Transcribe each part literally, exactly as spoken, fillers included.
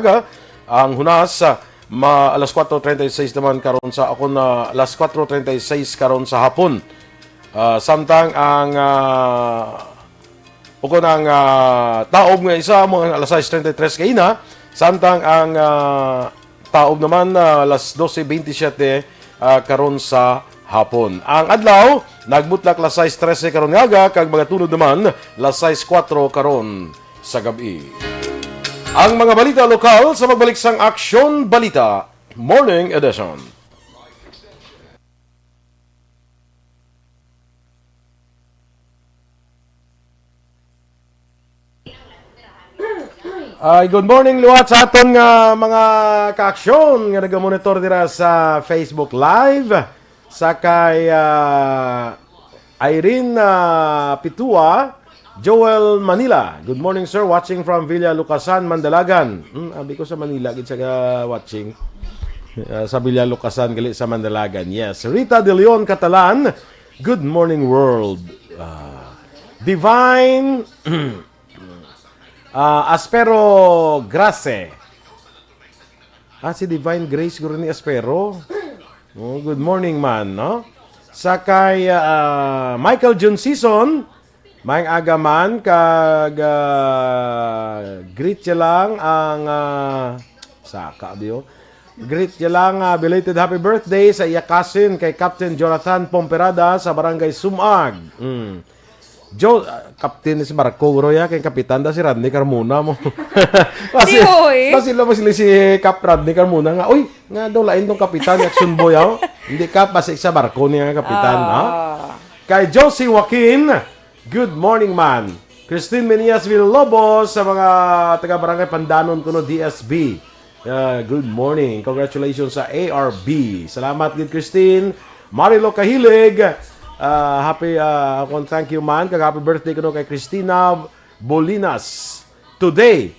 aga. Ang hunas, ah, ma-, alas kuwatro treinta y seis naman karon sa, ako na, alas kuwatro treinta y seis karon sa hapon. Ah, samtang ang, ah, ukon ang, ah, taob nga isa, mga alas sais treinta y tres kaina, samtang ang, ah, taob naman, ah, alas doce veintisiete, ah, karon sa hapon. Ang adlaw, nagmutlak alas sais trese karon nga aga, kag magatunod naman alas sais kuwatro karon sa gab-i. Ang mga balita lokal sa pagbalik sang Aksyon Balita Morning Edition. Ay, good morning liwat sa aton nga mga kaaksyon nga nagamonitor dira sa Facebook Live. Sa kay, ah, Irene, ah, Pitua, Joel Manila. "Good morning, sir. Watching from Villa Lucasan, Mandalagan." Hmm, abi ko sa Manila gid sa ga-, watching. Ah, sa Villa Lucasan, gali sa Mandalagan. Yes. Rita De Leon Catalan, "Good morning, world." Ah, Divine, ah, Aspero Grace. Ah, si Divine Grace guro ni Aspero. Oh, good morning man, no? Sa kay, ah, Michael Jun Season, maayong aga man, kag, ah, greet siya lang ang, ah, saka, biyo. Greet siya lang, ah, belated happy birthday sa iya cousin kay Captain Jonathan Pomperada sa Barangay Sumag. Mm. Jo, ah, kapten ni si Marco, guro, ya, kay kapitan da si Randy Carmona mo. Kasi, Di, oy. Kasi lang sila si Cap Randy Carmona nga, "Uy, nga daw lain tong kapitan ni Action Boy, oh." Hindi, Cap, basi sa Marco niya nga kapitan, ha? Ah. Kay Josie Joaquin, "Good morning, man." Christine Menias Villalobos sa mga taga Barangay Pandanon kuno, D S B. Ah, good morning. Congratulations sa A R B. Salamat gid, Christine. Marilo Kahilig, ah, happy, ah, akon thank you man. Kag happy birthday kuno kay Christina Bolinas today.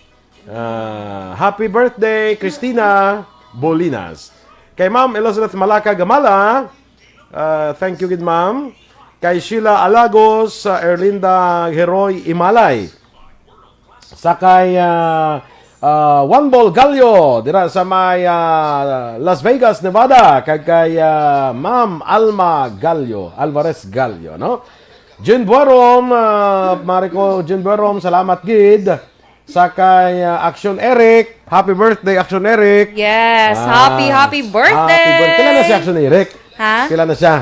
Ah, happy birthday, Christina Bolinas. Kay Ma'am Elizabeth Malaka Gamala, ah, thank you gid, ma'am. Kay Sheila Alagos, ah, Erlinda Heroy Imalay. Sa kay, ah, ah, Juan Bol Gallo, dira sa may, ah, Las Vegas, Nevada, kag kay, ah, Ma'am Alma Gallo, Alvarez Gallo, no? Jun Buarom, ah, Marico Jun Buarom, salamat gid. Sa kay, ah, Action Eric, happy birthday, Action Eric. Yes, Ah, happy, happy birthday! Happy birthday. Kailan na si Action Eric? Ha? Kailan na siya?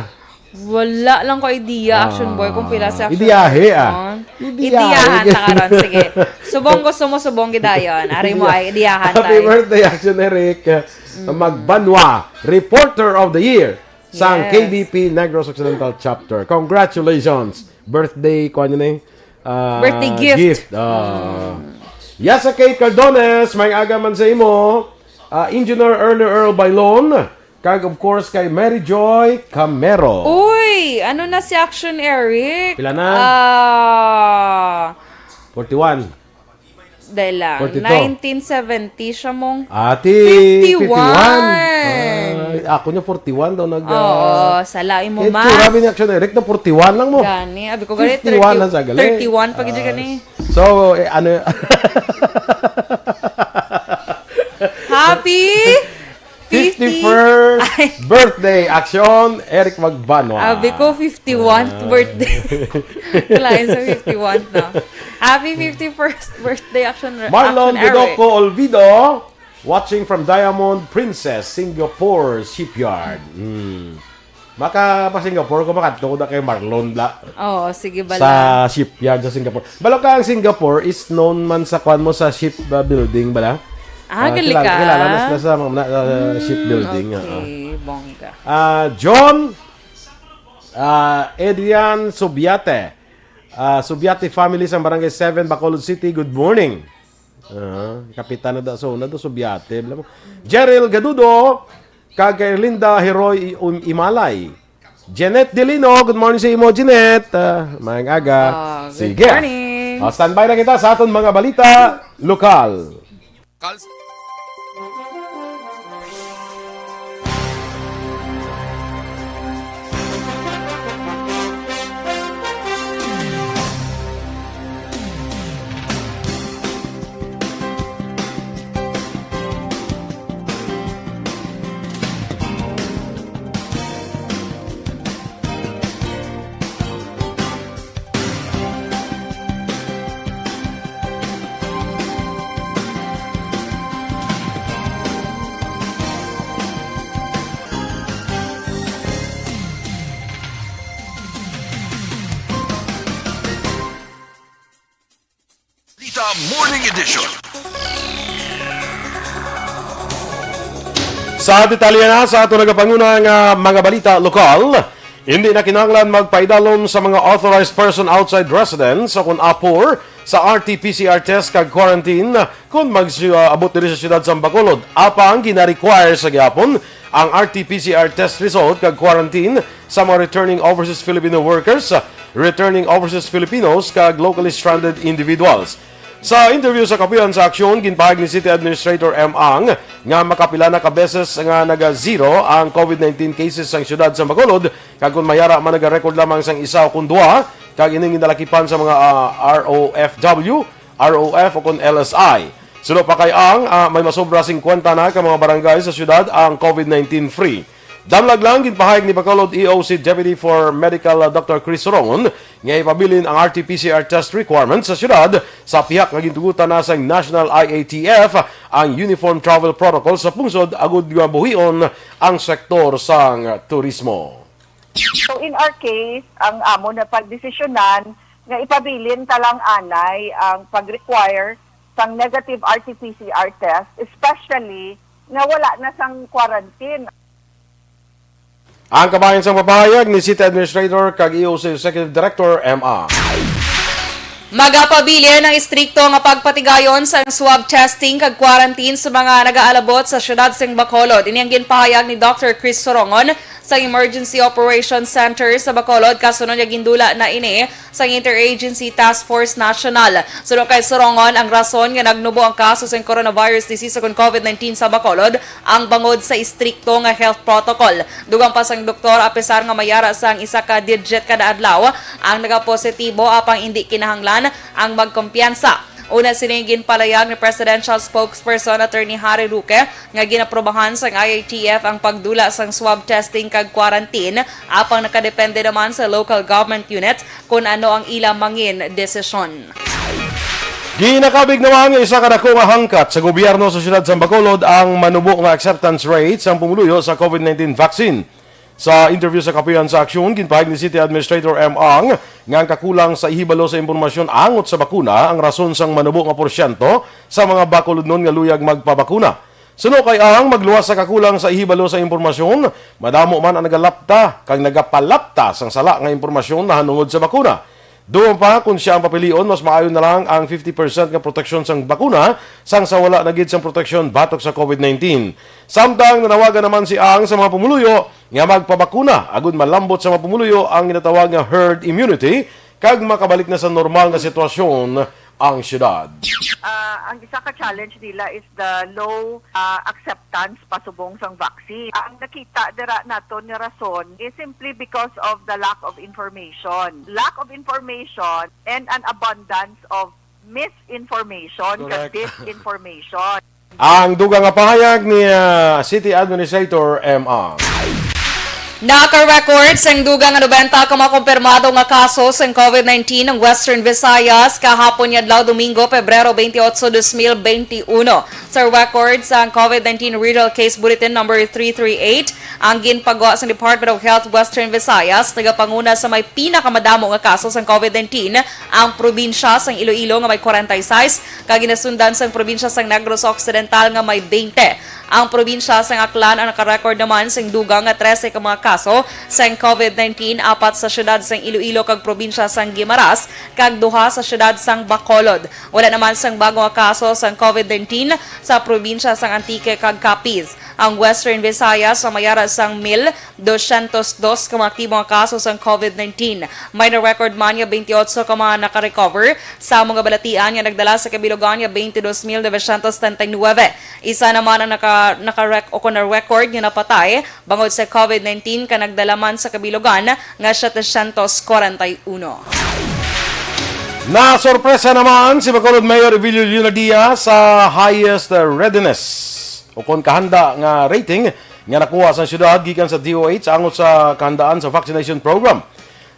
Wala lang ko idea, Action Boy, kung pila si Action Idiyahe, Boy. ah. Idiyahe. Idiyahan ta karon, sige. Subong gusto mo, subong gidayon. Ari mo Idiya-, ay, idiyahan Happy tayo. birthday, Action Eric. Mm. Magbanwa, Reporter of the Year sang Yes. K B P Negros Occidental Chapter. Congratulations. Birthday, kuha niyo na eh. Ah, Birthday gift. gift. Ah. Mm. Yasa Kate Cardones, may aga man sa imo. Ah, Engineer Ernie Earl Bailon. Kag, of course, kay Mary Joy Camero. Uy! Ano na si Action Eric? Pila na? Ah, Forty-one. Dahil lang. Forty-two. Nineteen seventy siya mong Ate, fifty-one. fifty-one. Ay, ako niya forty-one daw nag, Oo, ah, sala, imo eh, mas. Tsura, bini Action Eric na forty-one lang mo. Gani, abi ko gani, fifty-one thirty, lang sa gali. thirty-one pa gid Ah, gani. So, eh, ano, Happy fifty. fifty-first Ay. birthday, Action Eric Magbanwa. Abi ko, fifty-one Ah. birthday. Lain sa fifty-one, no? Happy fifty-first birthday, Action, Marlon Action Eric. Dinoco Olvido, watching from Diamond Princess, Singapore Shipyard. Hmm. Maka pa Singapore ko, makadto ko na kay Marlon, bla. Oo, sige, bala. Sa shipyard sa Singapore. Balo ka, ang Singapore is known man sa kwan mo sa ship, uh, building, bala? Ah, Ah, gali kilala, ka? kilala na sila sa mga, uh, Hmm, shipbuilding, okay, oo. bongga. Ah, John, ah, Adrian Subiate. Ah, Subiate family sa Barangay seven, Bacolod City, good morning. Ah, kapitan na da, so, na do, Subiate, bala mo. Jeril Gadudo, kag kay Linda Heroy I-, um, Imalay. Jeanette Delino, good morning sa imo, Jeanette. Ah, maayong aga. Ah, good Sige. morning. Ah, standby na kita sa aton mga balita lokal. Kals- Morning Edition. Sa detalye na sa ato nagapanguna nga mga balita lokal, hindi na kinahanglan magpaidalom sa mga authorized person outside residence o kung apor sa R T P C R test kag quarantine kung mag-abot diri sa siyudad sa Bacolod. Apang gina-require sa gihapon ang R T P C R test result kag quarantine sa mga returning overseas Filipino workers, returning overseas Filipinos kag locally stranded individuals. Sa interview sa Kapuyan sa Aksyon, ginpahayag ni City Administrator M. Ang nga makapila na ka beses nga naga-zero ang COVID nineteen cases sang siyudad sa Bacolod, kag kon mayara man naga-record lamang sang isa o kon duha, kag ining ginalakipan sa mga ah, R O F W, R O F o kon L S I. Suno pa kay Ang, ah, may masobra singkwenta na ka mga barangay sa siyudad ang COVID nineteen free. Damlag lang, ginpahayag ni Bacolod E O C Deputy for Medical, ah, Doctor Chris Sorongon nga ipabilin ang R T P C R test requirements sa siyudad sa pihak nga gintugutan na sang National I A T F ang Uniform Travel Protocol sa pungsod agud nga buhion ang sektor sang turismo. So in our case, ang amo na pagdesisyonan nga ipabilin ta lang anay ang pag-require sang negative R T P C R test, especially nga wala na sang quarantine. Ang kabahin sang papahayag ni City Administrator kag E O C Executive Director M. A. Magapabilin ang istrikto nga pagpatigayon sang swab testing kag quarantine sa mga nagaalabot sa siyudad sing Bacolod. Ini ang ginpahayag ni Doctor Chris Sorongon sa Emergency Operations Center sa Bacolod kasunod nga gindula na ini sang Interagency Task Force National. Suno kay Sorongon, ang rason nga nagnubo ang kaso sang coronavirus disease ukon COVID nineteen sa Bacolod ang bangod sa istrikto nga health protocol. Dugang pa sang doktor, apisar nga mayara sang isa ka digit kada adlaw ang nagapositibo, apang indi kinahanglan ang magkumpiyansa. Una sini, ginpalayag ni Presidential Spokesperson Attorney Harry Roque nga ginaprobahan sang I A T F ang pagdula sang swab testing kag quarantine, apang nakadepende naman sa local government unit kon ano ang ila mangin desisyon. Ginakabig naman nga isa ka dako nga hangkat sa gobyerno sa siyudad sa Bacolod ang manubo nga acceptance rate sang pumuluyo sa COVID nineteen vaccine. Sa interview sa Kapuyan sa Aksyon, ginpahayag ni City Administrator M. Ang nga ang kakulang sa ihibalo sa impormasyon angot sa bakuna ang rason sang manubo nga porsyento sa mga Bacolodnon nga luyag magpabakuna. Suno kay Ang, magluwas sa kakulang sa ihibalo sa impormasyon, madamo man ang nagalapta kag nagapalapta sang sala nga impormasyon nahanungod sa bakuna. Dugang pa, kon siya ang papilion, mas maayo na lang ang fifty percent nga proteksyon sang bakuna sang sa wala na gid sang proteksyon batok sa COVID nineteen. Samtang nanawagan naman si Ang sa mga pumuluyo nga magpabakuna agud malambot sa mga pumuluyo ang ginatawag nga herd immunity kag makabalik na sa normal nga sitwasyon ang siyudad. Ah, ang isa ka challenge nila is the low ah, acceptance pasubong sang vaccine. Ang nakita dira naton nga rason is simply because of the lack of information. Lack of information and an abundance of misinformation, Correct. Disinformation. Ang dugang nga pahayag ni ah, City Administrator M. A. Naka-record sang dugang nga nobenta ka mga kumpirmado nga kaso sang COVID nineteen ang Western Visayas kahapon nga adlaw, Domingo, Pebrero twenty-eight, dos mil twenty-one. Sa record sang COVID nineteen Regional Case Bulletin Number three three eight, ang ginpagwa sa Department of Health Western Visayas, nagapanguna sa may pinakamadamo nga kaso sang COVID nineteen ang probinsya sang Iloilo nga may forty-six, kag ginasundan sang probinsya sang Negros Occidental nga may twenty. Ang probinsya sang Aklan ang naka-record naman sing dugang nga trese ka mga kaso sang COVID nineteen, apat sa siyudad sang Iloilo kag probinsya sang Guimaras, kag duha sa siyudad sang Bacolod. Wala naman sang bago nga kaso sang COVID nineteen sa probinsya sang Antique kag Capiz. Ang Western Visayas ang mayara sang mil dosyentos dos ka mga aktibo nga kaso sang COVID nineteen. May na-record man nga twenty-eight ka mga naka-recover sa mga balatian nga nagdala sa kabilugan nga twenty-dos mil novecientos treinta y nueve. Isa naman ang naka, naka-rec-, o kon na-record nga napatay bangod sa COVID nineteen ka nagdala man sa kabilugan nga setecientos kwarenta y uno. Nasorpresa naman si Bacolod Mayor Evilio Leonardia sa highest readiness o kon kahanda nga rating nga nakuha sa siyudad gikan sa D O H angot sa kahandaan sa vaccination program.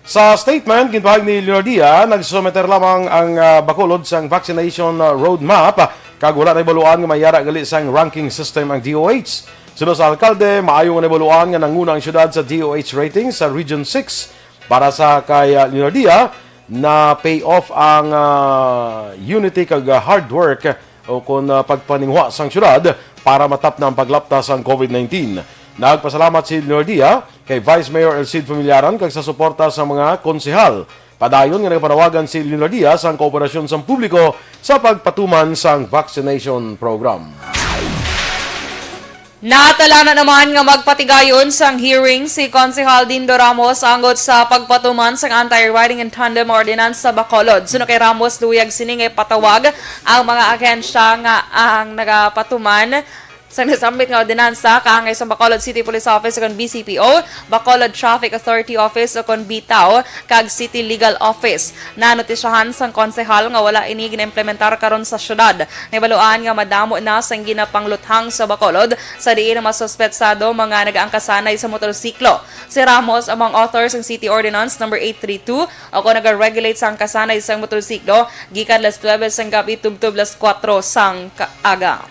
Sa statement, ginpahayag ni Leonardia, nagsumiter lamang ang ah, Bacolod sang vaccination ah, roadmap, ah, kag wala na ibaluan nga mayara gali sang ranking system ang D O H. Suno sa alkalde, maayo nga nabaluan nga nanguna ang siyudad sa D O H rating sa Region six. Para sa kay ah, Leonardia, Na-pay off ang, ah, unity kag, ah, hard work o kon, ah, pagpaninguha sang syudad para matapna ang paglapta sang COVID nineteen. Nagpasalamat si Leonardia kay Vice Mayor El Cid Familiaran kag sa suporta sa mga konsehal. Padayon nga nagapanawagan si Leonardia sang kooperasyon sang publiko sa pagpatuman sang vaccination program. Natalana naman nga magpatigayon sang hearing si Konsehal Dindo Ramos angot sa pagpatuman sang anti-riding in tandem ordinance sa Bacolod. Suno kay Ramos, luyag sini nga ipatawag ang mga ahensya nga ang nagapatuman sang nasambit nga ordinansa kaangay sa Bacolod City Police Office o kon B C P O, Bacolod Traffic Authority Office o kon bitaw, kag City Legal Office. Nanotisyahan sang konsehal nga wala ini gina-implementar karon sa syudad. Nahibaluan nga madamo na sang ginapangluthang sa Bacolod, sa diin ang mga suspetsado mga nagaangkasanay sa motorsiklo. Si Ramos among author sang City Ordinance Number eight three two, o kon naga-regulate sang kasanay sang motorsiklo gikan las nuebe sang gabi tubtob las kuwatro sang ka-, aga.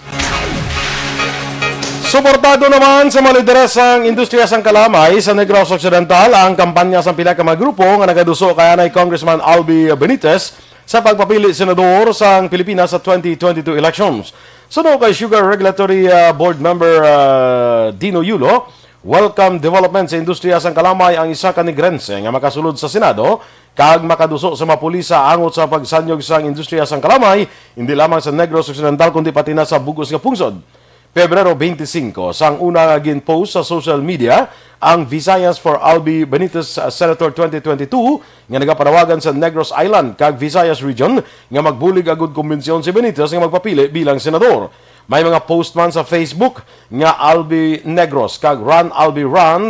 Suportado naman sa mga lideres sang industriya sang kalamay sa Negros Occidental ang kampanya sang pila ka mga grupo nga nagaduso kay anay Congressman Albi Benitez sa pagpapili senador sang Pilipinas sa twenty twenty-two elections. Suno kay Sugar Regulatory, ah, Board Member, ah, Dino Yulo, welcome development sa industriya sang kalamay ang isa ka Negrense nga makasulod sa Senado kag makaduso sa mga pulis sa angot sa pagsanyog sang industriya sang kalamay, hindi lamang sa Negros Occidental kundi pati na sa bug-os nga pungsod. Pebrero twenty-five, sang una nga gin-post sa social media ang Visayas for Albi Benitez, uh, Senator twenty twenty-two nga nagapanawagan sa Negros Island kag Visayas Region nga magbulig agud kumbensyon si Benitez nga magpapili bilang senador. May mga post man sa Facebook nga Albi Negros kag Run Albi Run,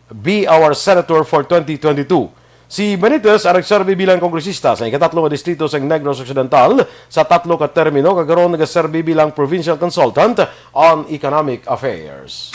Be Our Senator for twenty twenty-two. Si Benitez ang nagserbi bilang kongresista sa ikatatlo nga distrito sa Negros Occidental sa tatlo ka termino kag karon nagaserbi bilang provincial consultant on economic affairs.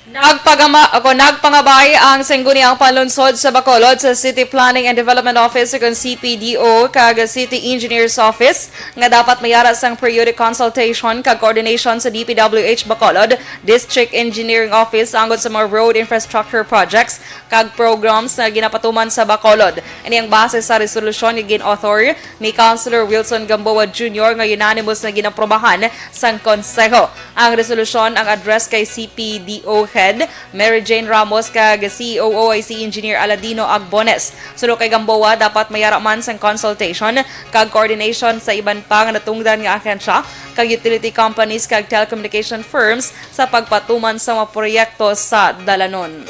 Nagpagama-, ako, nagpangabay ang Sangguniang Panlunsod sa Bacolod sa City Planning and Development Office, kon C P D O, kag City Engineers Office nga dapat mayara sang periodic consultation kag coordination sa D P W H Bacolod District Engineering Office angot sa mga road infrastructure projects kag programs nga ginapatuman sa Bacolod. Ini ang base sa resolusyon nga gin-author ni Councilor Wilson Gamboa Junior nga unanimous nga ginaprobahan sang Konseho. Ang resolusyon ang address kay C P D O Head Mary Jane Ramos kag C E O O I C Engineer Aladino Agbones. Suno kay Gamboa, dapat mayara man sang consultation kag coordination sa iban pa nga natungdan nga ahensya kag utility companies kag telecommunication firms sa pagpatuman sa mga proyekto sa dalanon.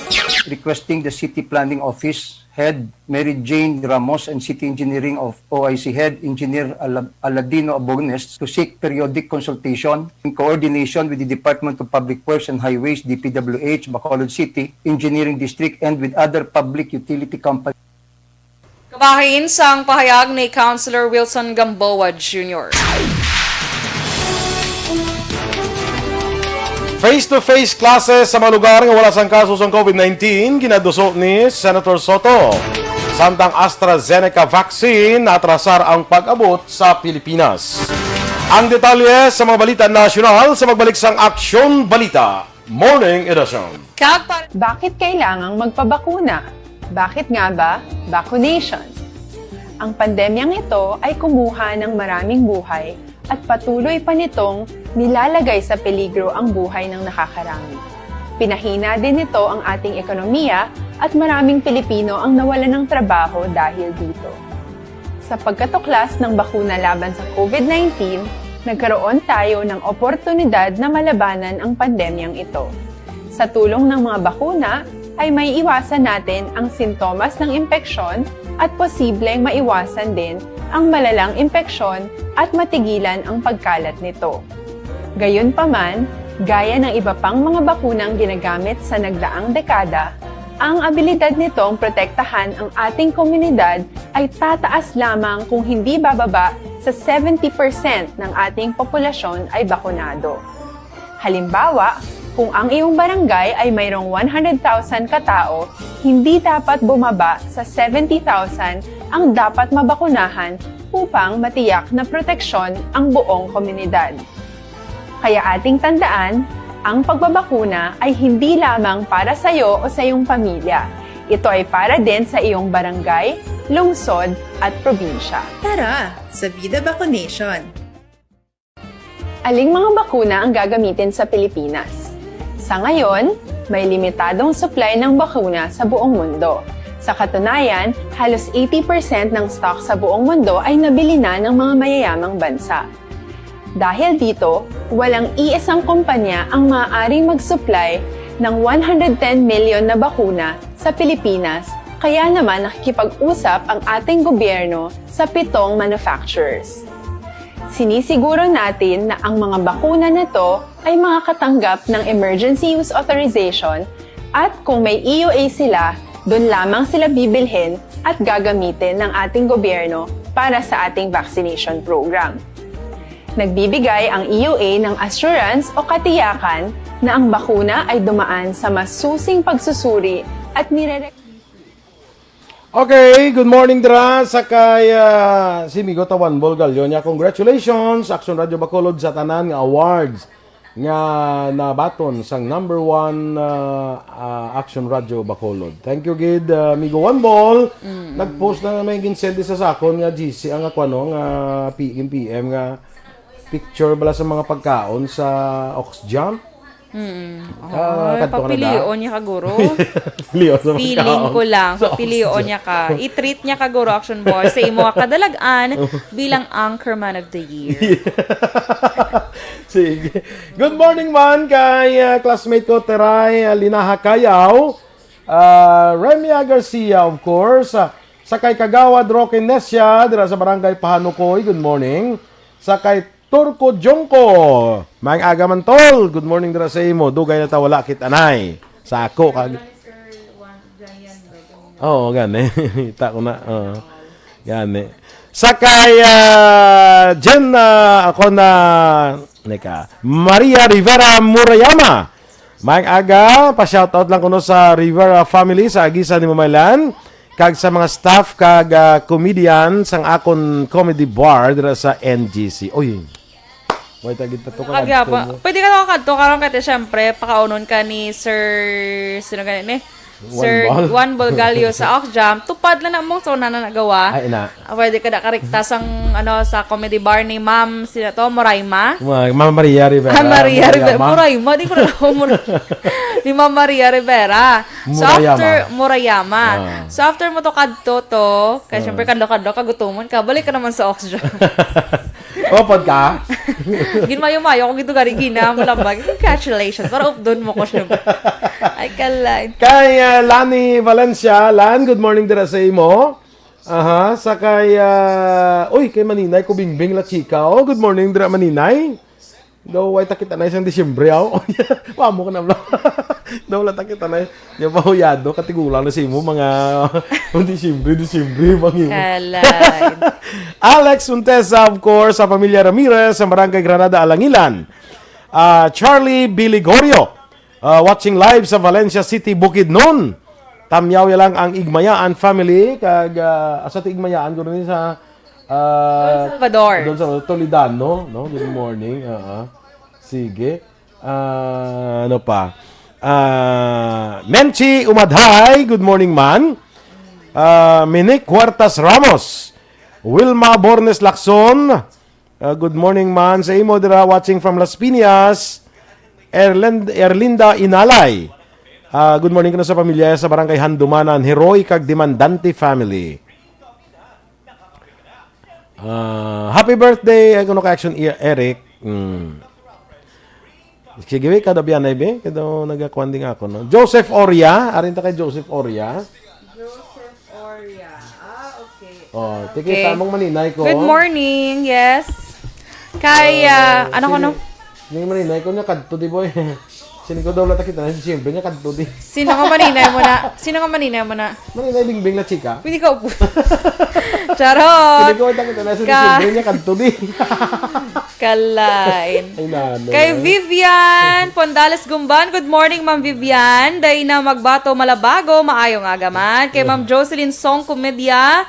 Requesting the City Planning Office Head Mary Jane Ramos and City Engineering of O I C Head Engineer Ala-, Aladino Abones to seek periodic consultation in coordination with the Department of Public Works and Highways, D P W H, Bacolod City Engineering District, and with other public utility companies. Kabahin sang pahayag ni Councilor Wilson Gamboa Junior. Face-to-face classes sa mga lugar nga wala sang kaso sang COVID nineteen ginaduso ni Senator Soto. Samtang AstraZeneca vaccine naatrasar ang pag-abot sa Pilipinas. Ang detalye sa mga balita nasyonal sa pagbalik sang Aksyon Balita Morning Edition. Kag para Bakit kailangang magpabakuna? Bakit nga ba vaccination? Ang pandemyang ito ay kumuha ng maraming buhay at patuloy pa nitong nilalagay sa peligro ang buhay ng nakakarami. Pinahina din nito ang ating ekonomiya at maraming Pilipino ang nawalan ng trabaho dahil dito. Sa pagkatuklas ng bakuna laban sa COVID nineteen, nagkaroon tayo ng oportunidad na malabanan ang pandemyang ito. Sa tulong ng mga bakuna, ay maiiwasan natin ang sintomas ng impeksyon at posibleng maiwasan din ang malalang impeksyon at matigilan ang pagkalat nito. Gayunpaman, gaya ng iba pang mga bakunang ginagamit sa nagdaang dekada, ang abilidad nitong protektahan ang ating komunidad ay tataas lamang kung hindi bababa sa seventy percent ng ating populasyon ay bakunado. Halimbawa, kung ang iyong barangay ay mayroong one hundred thousand katao, hindi dapat bumaba sa seventy thousand ang dapat mabakunahan upang matiyak na proteksyon ang buong komunidad. Kaya ating tandaan, ang pagbabakuna ay hindi lamang para sa iyo o sa iyong pamilya. Ito ay para din sa iyong barangay, lungsod, at probinsya. Tara sa Vida Vaccination! Aling mga bakuna ang gagamitin sa Pilipinas? Sa ngayon, may limitadong supply ng bakuna sa buong mundo. Sa katunayan, halos eighty percent ng stock sa buong mundo ay nabili na ng mga mayayamang bansa. Dahil dito, walang iisang kumpanya ang maaaring mag-supply ng one hundred ten million na bakuna sa Pilipinas, kaya naman nakikipag-usap ang ating gobyerno sa pitong manufacturers. Sinisiguro natin na ang mga bakuna na to ay makakatanggap ng emergency use authorization, at kung may E U A sila, doon lamang sila bibilhin at gagamitin ng ating gobyerno para sa ating vaccination program. Nagbibigay ang E U A ng assurance o katiyakan na ang bakuna ay dumaan sa masusing pagsusuri at nire- Okay, good morning dira sa kay, ah, si Migo Tawan Bolgallo niya. Congratulations, Action Radio Bacolod, sa tanan nga awards nga nabaton sang number one, ah, ah, Action Radio Bacolod. Thank you gid, ah, Migo One Ball. Mm. Nag-post na may ginsend sa sakon nga G C ang ako, no, nga P M, P M nga picture bala sa mga pagkaon sa Ox Jump. Mm. Ah, Ay, kadto ka na da? Papilion niya ka, guro. Pilion sa Feeling pagkaon. Ko lang, Sa papilion Ox Jump. Niya ka. I-treat niya ka, guro, Action Boss, sa imo nga kadalag-an bilang Anchorman of the Year. Sige. Good morning man kay, ah, classmate ko, Teray, ah, Linaha Kayaw, ah, Remia Garcia, of course, ah, sa kay Kagawad Roque Nesia, dira sa Barangay Pahanukoy, good morning. Sa kay Turco Jongko, maayong aga man, tol. Good morning dira sa imo. Dugay na ta wala kit-anay. Sa ako, kag- Oo, gani. Ita ko na. Oo. Gani. Sa kay, ah, Jen, ah, ako na, neka, Maria Rivera Murayama. Maayong aga, pa-shoutout lang kuno sa Rivera family sa Aguisan, Limamaylan, kag sa mga staff kag, ah, comedian sang akon comedy bar dira sa N G C. Uy, may tagit na to ka Agi kadto apa, mo. Pwede ka daw kadto karon kay, syempre, pakaunon ka ni Sir, sino gani ni? Juan Sir Bol. Juan Bolgallo sa Ox Jam. Tupad lang na mo sa una na nagawa. Ay, ina. Ah, pwede ka na karikta sang, ano, sa comedy bar ni Ma'am, sino to? Moraima? Ma-, Ma'am Maria Rivera. Ah, Maria Rivera. Murayama. Murayma, di ko na ako Mur-, ni Ma'am Maria Rivera. So, Murayama. After, Murayama. Ah. So, after mo to kadto to, kay Ah. syempre, kadlo-kadlo, kagutomon ka, balik ka naman sa Ox Jam. Opod ka? Ginmayo-mayo ko gito gari gina, malambag. Congratulations. Para updon mo ko siya. Ay, kalay. Kay, ah, Lani Valencia, Lan, good morning dira sa imo. Aha, sa kay, ah, uy, kay Maninay ko Bingbing La Chica. Oh, good morning dira, Maninay. Daw, way takita na isang Disyembre, aw. Wa mo ka na, bro. Daw, wala takita na. Di ba, huyado, katigulang na sa imo, mga Disyembre, Disyembre, bang imo. Kalay. Alex Montesa, of course, sa pamilya Ramirez, sa Barangay Granada, Alangilan. Ah, Charlie Biligorio, ah, watching live sa Valencia City, Bukidnon. Tamyaw ya lang ang Igmayaan family, kag, ah, asa ti Igmayaan, guro ni sa, ah, Don Salvador. Don Salvador, Toledano, no? Good morning, ah, ah. Sige. Ah, ano pa? Ah, Menchi Umadhay, good morning, man. Ah, Minik Huertas Ramos, Wilma Bornes Lacson, ah, good morning, man. Sa imo dira, watching from Las Piñas, Erlen-, Erlinda Inalay. Ah, good morning kuno sa pamilya sa Barangay Handumanan, Heroy kag Demandante family. Ah, happy birthday, ay, kuno ka Action E-, Eric. Mm. Sige, be, kada biyanay, be. Kada nagakuan din ako, no? Joseph Oria. Arin ta kay Joseph Oria. Joseph Oria. Ah, okay. Oh, tikita Okay. mong maninay ko. Good morning. Yes. Kay, ah, Ah, ano ko, sino, no? Ning maninay ko niya kadto, di, boy. Sini ko daw lang takita na, siyempre niya kadto, di. Sino nga maninay mo na? Sino nga maninay mo na? Maninay Bingbing La Chica. Pwede ka upo. Charot! Sini ko takita na, sini Ka- siyempre niya kadto, di. Kalain. Ay, nano, Kay eh. Vivian Pondales Gumban, good morning, Ma'am Vivian. Dayna Magbato Malabago, maayong aga man. Kay Ma'am Jocelyn Song Comedia,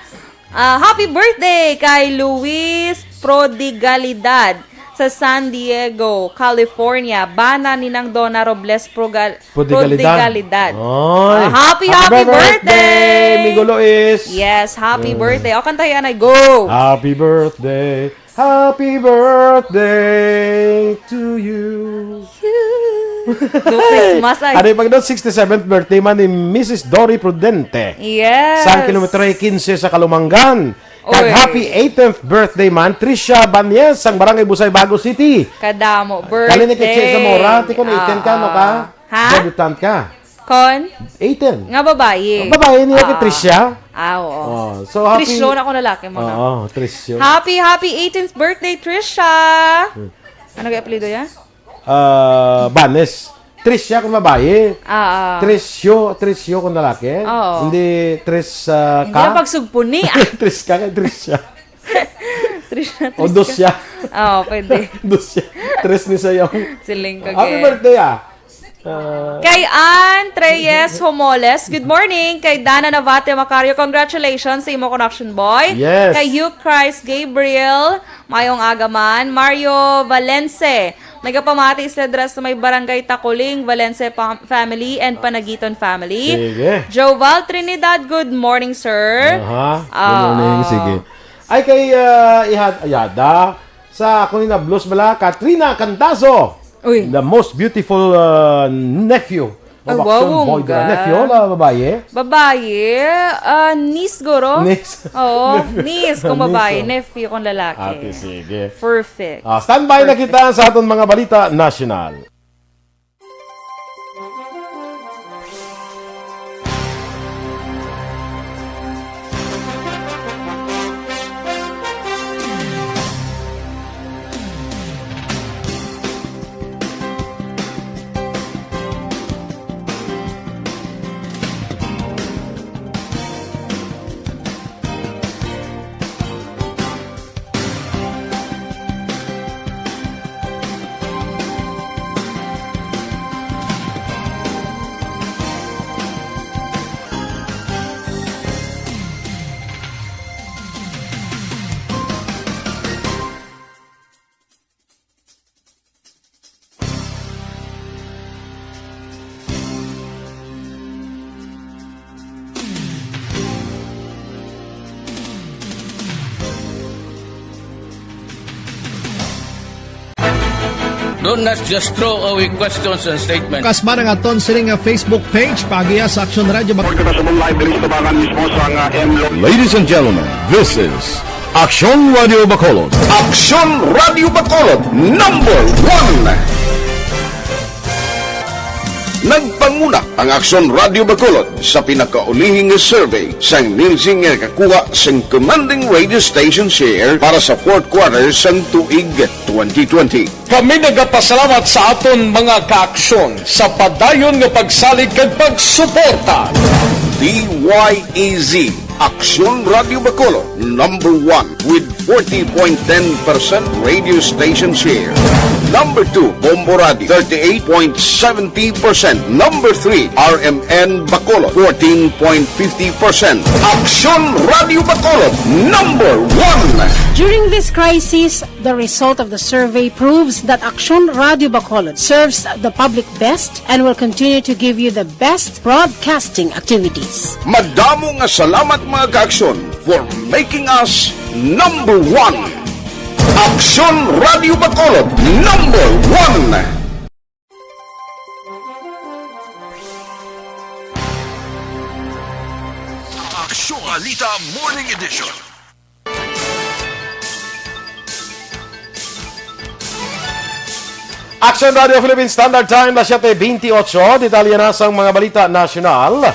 ah, happy birthday kay Luis Prodigalidad. sa San Diego, California, bana ni Nang Donna Robles Progal- Prodigalidad. Prodigalidad. Oy. Ah, happy, happy happy birthday, birthday! Migo Lois. Yes, happy Mm. birthday. O, kantahi anay, go! Happy birthday. Happy birthday to you. Do Christmas ay. Ano yung pagdaw, sixty-seventh birthday man ni Missus Dory Prudente. Yes. Sa kilometro quince sa Kalumangan. Kag Oy. Happy eighteenth birthday man, Tricia Banyes, sang Barangay Busay, Bago City. Kadamo Kali ni Kay Che birthday. Zamora, ti kon eighteen ka, no ka? Ah. Ha? Debutant ka. Kon? Eighteen. Nga babayi. Ang babayi niya kay Ah. Tricia. Ah, oo. Oh, so happy Trisyo na ko lalaki mo na. Oo, Trisyo. Happy, happy eighteenth birthday, Trisha! Hmm. Ano kay apelyido niya? Ah, Banes. Tricia kung babayi. Ah, ah. Trisyo, Trisyo kung lalaki. Oo. Hindi Tris, ah, Hindi ka? na pagsugpuni, ah. Tris ka kay Tricia. Trisha, O Trisha. Dosya. Oo, pwede. Dosya. Tres ni sayaw. Siling ka, Happy ge. birthday, ah. Ah. Kay Ann Treyes Homoles, good morning. Kay Dana Navate Macario, congratulations sa imo connection, boy. Yes. Kay Hugh Christ Gabriel, mayong aga man. Mario Valence, nagapamati sila dira sa may Barangay Takuling, Valence pam-, family and Panagiton family. Sige. Joval Trinidad, good morning, sir. Aha. Good morning. Ah. Sige. Ay, kay, ah, Ihad-, Ayada, sa ako ni Nablos bala, Katrina Candazo. Uy. The most beautiful, uh, nephew. Ay, Mabakson wow, boy, bongga. Nephew, la babayi? Babayi, ah, niece, guro. Niece. Oo, niece kung Niece, babayi, oh. Nephew kung lalaki. Ate, sige. Perfect. Ah, standby na Perfect. kita sa aton mga balita nasyonal. Don't, let's just throw away questions and statements. Kasmara nga ton sini nga Facebook page, paagiha sa Aksyon Radio Bac- Report kita sa live diri sa tabangan mismo sa nga M Lo- Ladies and gentlemen, this is Aksyon Radio Bacolod. Aksyon Radio Bacolod, number one. Nagpanguna ang Aksyon Radio Bacolod sa pinakaulihi nga survey sang Nielsen nga nakakuha sang commanding radio station share para sa fourth quarter sang tuig twenty twenty. Kami nagapasalamat sa aton mga kaaksyon sa padayon nga pagsalig kag pagsuporta. D Y E Z, Aksyon Radio Bacolod, number one with forty point ten percent radio station share. Number two, Bombo Radio, thirty-eight point seventy percent. Number three, R M N Bacolod, fourteen point fifty percent. Aksyon Radio Bacolod, number one. During this crisis, the result of the survey proves that Aksyon Radio Bacolod serves the public best and will continue to give you the best broadcasting activities. Madamo nga salamat, mga kaaksyon, for making us number one. Aksyon Radio Bacolod, number one. Aksyon Balita Morning Edition. Aksyon Radio Philippine Standard Time, las siete veintiocho. Detalye na sang mga balita nasyonal.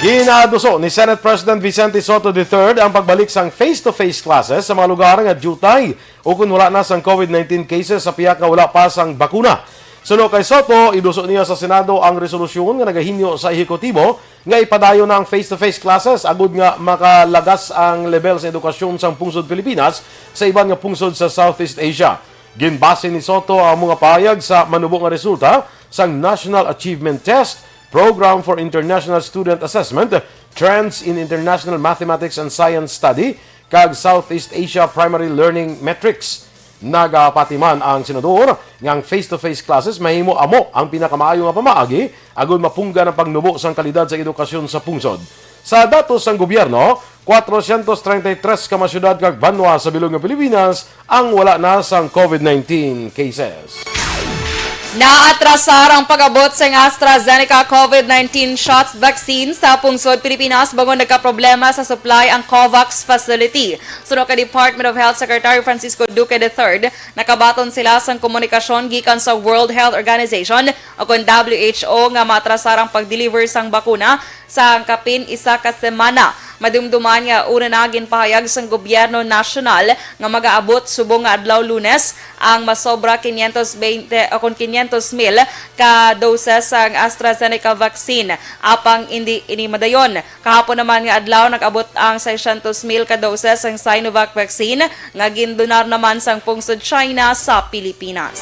Ginaduso ni Senate President Vicente Sotto the third ang pagbalik sang face-to-face classes sa mga lugar nga diutay ukon wala na sang COVID nineteen cases sa pihak nga wala pa sang bakuna. Suno kay Sotto, iduso niya sa Senado ang resolusyon nga nagahinyo sa ehekutibo nga ipadayon na ang face-to-face classes agud nga makalagas ang level sa edukasyon sang pungsod Pilipinas sa iban nga pungsod sa Southeast Asia. Ginbase ni Sotto ang mga pahayag sa manubo nga resulta sang National Achievement Test, Program for International Student Assessment, Trends in International Mathematics and Science Study, kag Southeast Asia Primary Learning Metrics. Nagapati man ang senador nga ang face-to-face classes mahimo amo ang pinakamaayo nga pamaagi agud mapunggan ang pagnubo sang kalidad sa edukasyon sa pungsod. Sa datos sang gobyerno, kwatrocientos treinta y tres ka mga syudad kag banwa sa bilog nga Pilipinas ang wala na sang COVID nineteen cases. Naatrasar ang pag-abot sang AstraZeneca COVID nineteen shots vaccine sa pungsod Pilipinas bangod nagkaproblema sa supply ang COVAX facility. Suno kay Department of Health Secretary Francisco Duque the third, nakabaton sila sang komunikasyon gikan sa World Health Organization o kon W H O nga maatrasar ang pag-deliver sang bakuna sa kapin isa ka semana. Madumduman nga una na ginpahayag sang gobyerno nasyonal nga magaabot subong nga adlaw Lunes ang masobra quinientos veinte o kon quinientos mil ka doses sang AstraZeneca vaccine, apang indi ini madayon. Kahapon naman nga adlaw, nag-abot ang seiscientos mil ka doses sang Sinovac vaccine nga gindonar naman sang pungsod China sa Pilipinas.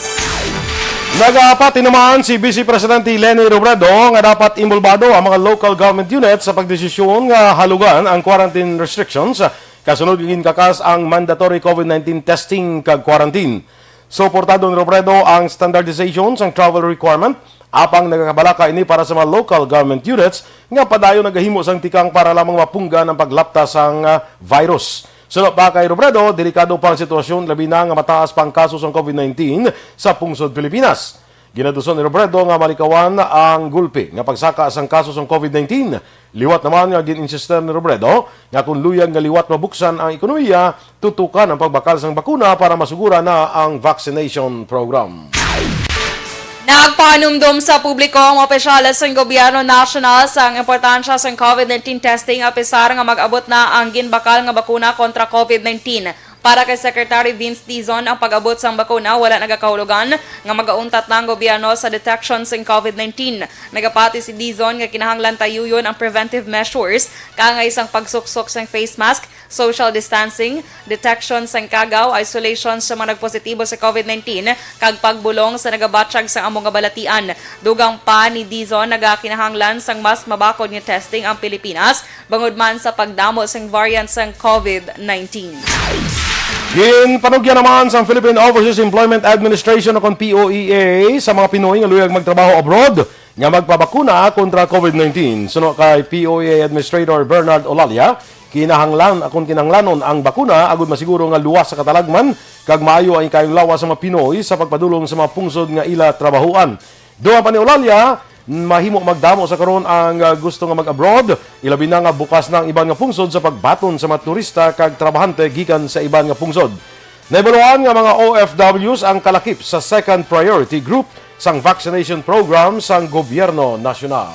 Nagapati naman si Vice Presidente Leni Robredo nga dapat involbado ang mga local government unit sa pagdesisyon nga halugan ang quarantine restrictions kasunod nga ginkakas ang mandatory COVID nineteen testing kag quarantine. Suportado ni Robredo ang standardization sang travel requirement, apang nagakabalaka ini para sa mga local government units nga padayon nagahimo sang tikang para lamang mapunggan ang paglapta sang, ah, virus. Suno pa kay Robredo, delikado pa ang sitwasyon, labi na nga mataas pa ang kaso sang COVID nineteen sa pungsod Pilipinas. Ginaduson ni Robredo nga malikawan ang gulpi nga pagsaka sang kaso sang COVID nineteen. Liwat naman nga gin-insister ni Robredo nga kung luyag nga liwat mabuksan ang ekonomiya, tutukan ang pagbakal sang bakuna para masugura na ang vaccination program. Nagpahanumdom sa publiko ang mga opisyales sang gobyerno nasyonal sang importansya sang COVID nineteen testing, apisar nga mag-abot na ang ginbakal nga bakuna kontra COVID nineteen. Para kay Secretary Vince Dizon, ang pag-abot sang bakuna wala nagakahulugan nga magauntat na ang gobyerno sa detection sang COVID nineteen. Nagapati si Dizon nga kinahanglan tayuyon ang preventive measures, kaangay sang pagsuksok sang face mask, social distancing, detection sang kagaw, isolation sa mga nagpositibo sa COVID nineteen, kag pagbulong sa nagabatyag sang amo nga balatian. Dugang pa ni Dizon, nagakinahanglan sang mas mabakod nga testing ang Pilipinas bangod man sa pagdamo sang variant sang COVID nineteen. Ginpanugyan naman sang Philippine Overseas Employment Administration o kon P O E A sa mga Pinoy nga luyag magtrabaho abroad nga magpabakuna kontra COVID nineteen. Suno kay P O E A Administrator Bernard Olalia, kinahanglan akon kinahanglanon ang bakuna agud masiguro nga luwas sa katalagman kag maayo ang ikayong lawas sa mga Pinoy sa pagpadulong sa mga pungsod nga ila trabahuan. Dugang pa ni Olalia, mahimo magdamo sa karon ang, ah, gusto nga mag-abroad, ilabi na nga bukas na ang iban nga pungsod sa pagbaton sa mga turista kag trabahante gikan sa iban nga pungsod. Nahibaluan nga mga O F Ws ang kalakip sa second priority group sang vaccination program sang gobyerno nasyonal.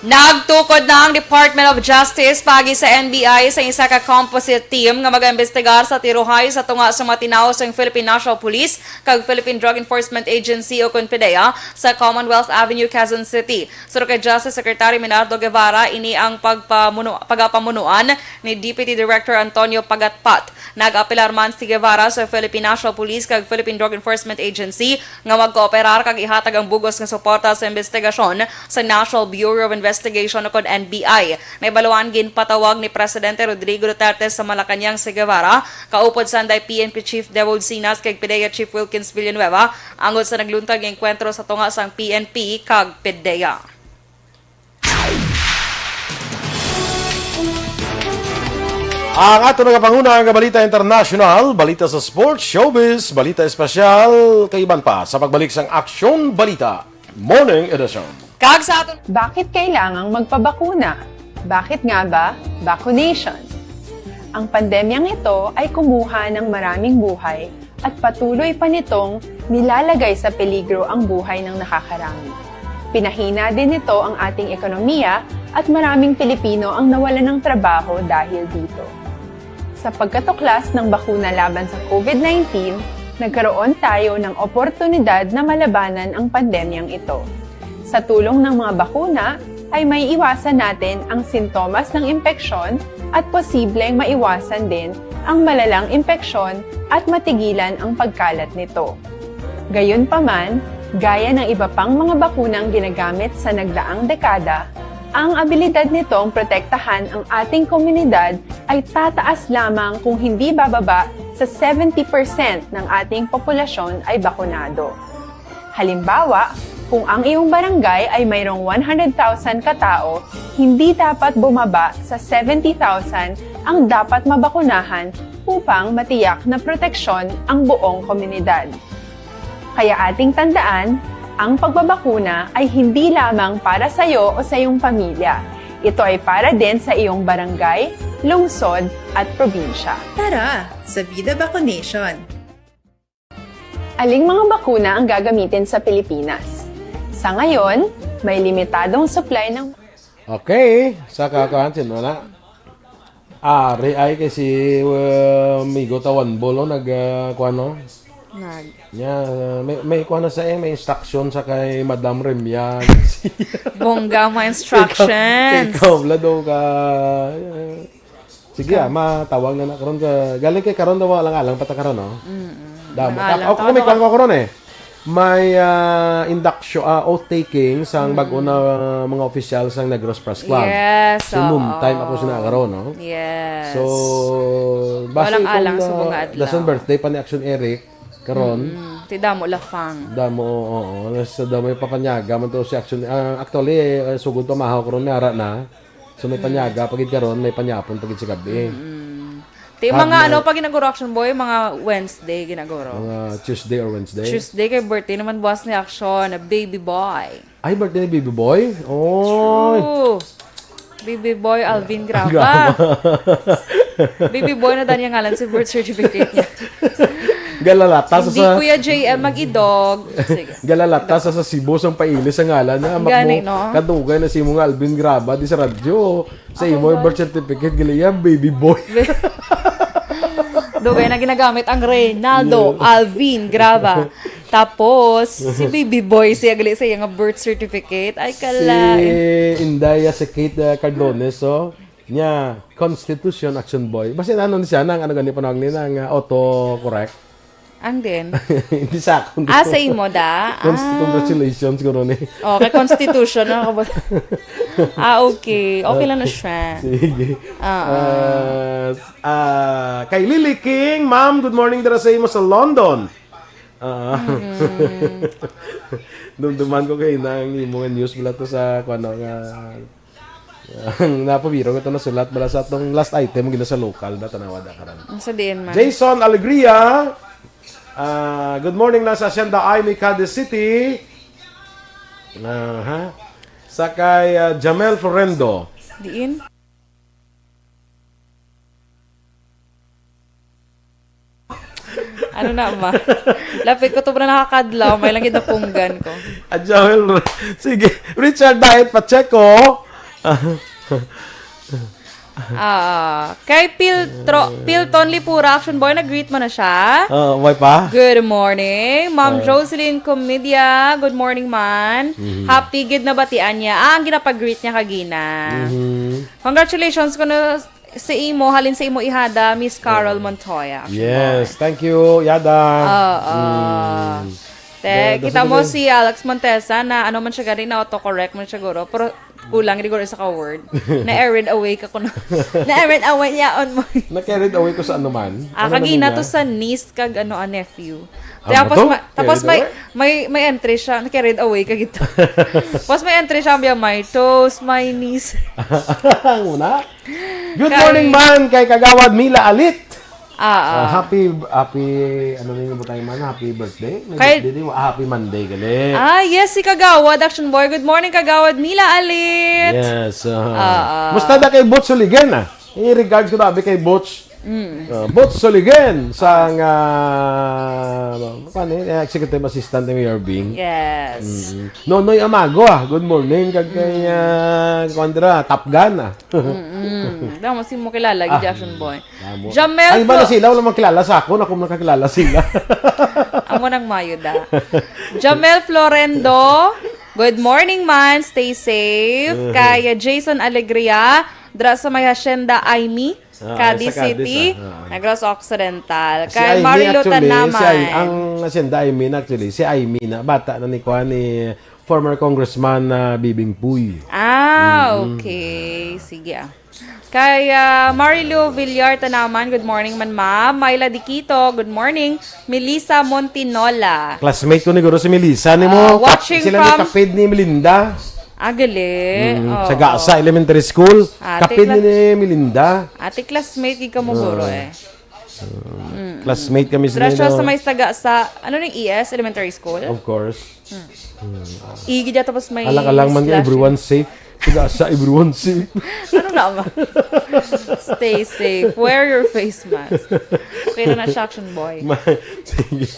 Nagtukod na ang Department of Justice paagi sa N B I sa isa ka composite team nga mag-imbestigar sa tiruhay sa tunga sa mga tinawo sang Philippine National Police kag Philippine Drug Enforcement Agency o kon PDEA sa Commonwealth Avenue, Quezon City. Suno kay Justice Secretary Menardo Guevara, ini ang pagpamuno-, pagapamunuan ni Deputy Director Antonio Pagatpat. Nag-apelar man si Guevara sa Philippine National Police kag Philippine Drug Enforcement Agency nga magkooperar kag ihatag ang bug-os nga suporta sa imbestigasyon sa National Bureau of Investigation o kon N B I. Nahibaluan ginpatawag ni Presidente Rodrigo Duterte sa Malacañang si Guevara, kaupod sanday P N P Chief Debo Ucinas kag PDEA Chief Wilkins Villanueva, angod sa nagluntag nga engkwentro sa tunga sang P N P kag PDEA. Ang ato nagapanguna nga balita internasyonal, balita sa sports, showbiz, balita espesyal, kag iban pa sa pagbalik sang Aksyon Balita Morning Edition. Kag sa aton Bakit kailangang magpabakuna? Bakit nga ba vaccination? Ang pandemyang ito ay kumuha ng maraming buhay at patuloy pa nitong nilalagay sa peligro ang buhay ng nakakarami. Pinahina din nito ang ating ekonomiya at maraming Pilipino ang nawalan ng trabaho dahil dito. Sa pagkatuklas ng bakuna laban sa COVID nineteen, nagkaroon tayo ng oportunidad na malabanan ang pandemyang ito. Sa tulong ng mga bakuna, ay may iwasan natin ang sintomas ng impeksyon at posibleng maiwasan din ang malalang impeksyon at matigilan ang pagkalat nito. Gayunpaman, gaya ng iba pang mga bakunang ginagamit sa nagdaang dekada, Ang abilidad nitong protektahan ang ating komunidad ay tataas lamang kung hindi bababa sa seventy percent ng ating populasyon ay bakunado. Halimbawa, kung ang iyong barangay ay mayroong one hundred thousand katao, hindi dapat bumaba sa seventy thousand ang dapat mabakunahan upang matiyak na proteksyon ang buong komunidad. Kaya ating tandaan, ang pagbabakuna ay hindi lamang para sa iyo o sa iyong pamilya. Ito ay para din sa iyong barangay, lungsod, at probinsya. Tara sa Vida Vaccination! Aling mga bakuna ang gagamitin sa Pilipinas? Sa ngayon, may limitadong supply ng Okay, sa kakuan, sino na? Ari ay kay si, uh, Migo Tawanbol, oh, nag, uh, kuan, no? Nag- Nya, uh, may, may kuan na sa, eh, may instruction sa kay Madam Remian. Bongga mga instructions. Ikaw, ikaw, Vlado, ka, uh, sige, ah, matawag na na karon ka. Galing kay karon daw, alang-alang pa ta karon, no? Mm-mm. Damo. Alang-alang Ako, ta, may ano kuan ko karon, eh. May, ah, induction, ah, oath-taking sang Mm. bag-o na, ah, mga opisyal sang Negros Press Club. Yes, So, noon oo. time ako sina karon, no? Yes. So, base Walang itong, alang sa ah, mga adlaw. dason birthday pa ni Action Eric, karon. Mm, ti Damo Lafang. Damo, oo. Sa damo yung papanyaga man to si Action. Ah, actually, eh, sugod pa mahaw karon, may ara na. So, may Mm. panyaga, pagid karon, may panyapon, pagid sa gabi. Mm-mm. Ti Hard mga na. ano, pag ginaguro Action Boy, mga Wednesday ginaguro. Mga Tuesday or Wednesday? Tuesday kay birthday naman buwas ni Action, baby boy. Ay, birthday ni baby boy? Oy. True. Baby boy Alvin Graba. Graba. Baby boy na dani ang ngalan sa birth certificate niya. Galalata sa Hindi sa Kuya J M Mag-idog. Sige. Galalata sa sa Cebu sang pailis ang ngalan na. Gani, Magmo-, no? kadugay na si mo nga Alvin Graba di sa radyo. Sa Ako imo ba? birth certificate, gali ya, baby boy. Dugay na ginagamit ang Reynaldo Yeah. Alvin Graba. Tapos, si baby boy, siya gali sa iyang birth certificate. Ay, kalain. Si Inday, ah, si Kate, ah, Cardones, so, niya, Constitution Action Boy. Basta ano ni siya, nang ano gani panawag ni, nang, ah, autocorrect? Ang din? Hindi sa akon. Ah, sa imo da? Cons-, Ah. congratulations, guro ni. Oh, kay Constitution, ano ka ba? Ah, okay. Okay lang na siya. Sige. Ah, ah. Ah, s-, ah, kay Lily King, ma'am, good morning dira sa imo sa London. Ah. Mm. Dumduman ko kay nang imo nga news bala to sa, kuwan, nga Ang napabiro nga ito nasulat bala sa atong last item, gina sa local, da, tanawa da karon. Ang sa diin man. Jason Alegria, ah, good morning na sa Hacienda Aimee, Cadiz City. Aha. Sa kay, ah, Jamel Florendo. Diin? Ano na, ma? Lapit ko to na nakakadlaw, may lang gid napunggan ko. Adjawel, sige. Richard Diet Pacheco. Ah, kay Piltro-, Pilton Lipura, Action Boy, nag-greet mo na siya. Ah, may pa? Good morning. Ma'am Ah. Jocelyn Comedia, good morning, man. Mhm. Happy gid na batian niya. Ah, ang ginapag-greet niya kagina. Mhm. Congratulations ko na sa imo, halin sa imo ihada, Miss Carol Oo. Montoya. Action Yes, Boy. thank you, Yada. Oo. Mm. Te, Da-, kita da-, mo da-, si Alex Montesa na ano man siya gani, na autocorrect man siya guro, pero kulang siguro isa ka word. Na-carried away ka kuno. Na-carried away niya on mo. Na-carried away ko sa ano man. Ah, Ano kagina naman to niya? sa niece kag ano, a nephew. Ah, Tapos ba to? ma-, tapos Carried may, away? may, may entry siya, na-carried away ka gito. Tapos may entry siya, "May toast, my niece." Ang una? Good Kay morning man kay Kagawad Mila Alit. Ah, Ah, ah. happy, happy, ano na yung butay man? Happy birthday? May Kay birthday din. Ah, happy Monday, gali. Ah, yes, si Kagawad, Action Boy. Good morning, Kagawad Mila Alit. Yes, ah. Ah, ah. Musta da kay Butch Suligan, ah? I-regards ko na, abi, kay Butch. Mm. Ah, Butch Suligan, sang, ah, ano eh, executive assistant ni Mayor Bing. Yes. Mm. Nonoy Amago, ah. Good morning. Kag kay, Mm. ah, kuwan dira, Top Gun, ah. Mm-mm. Damo si mo kilala, gid, Ah. Action Boy. Damo. Jamel Ay, iba na Flo- sila, wala man kilala sa ako, ako man nakakilala sila. Amo nang mayo da. Jamel Florendo, good morning man, stay safe. Mhm. Kay Jason Alegria, dra sa may Hacienda Aimee, Ah, Cadiz sa Cadiz, City. Ah, ah. Negros Occidental. Si Kay Aimee, Marilo actually, Tanaman. si Ai-, ang Hacienda Aimee na, actually, si Aimee na, bata na ni kuan ni former Congressman, ah, Bibing Puy. Ah, Mm. okay. Sige, ah. Kay, ah, Marilu Villar Tanaman, good morning man, ma'am. Myla Diquito, good morning. Melissa Montinola. Classmate ko ni guro si Melissa, ni mo, Ah, kap-, watching sila ni from kapid ni Melinda. Ah, gali. Mm, Oo. sa Gasa Elementary School. Ate Kapid ni, class- ni Melinda. Ate classmate gid kamo, guro, Ah. eh. Mm. Classmate kami sa Dira siya Nino. sa may Saga sa, ano ning E S Elementary School? Of course. Igi dyan, tapos may Alang-alang man nga, slash. everyone safe. Tiga sa everyone safe. Ano na ba? Stay safe. Wear your face mask. Okay na na siya, Action Boy. Ma-, sige.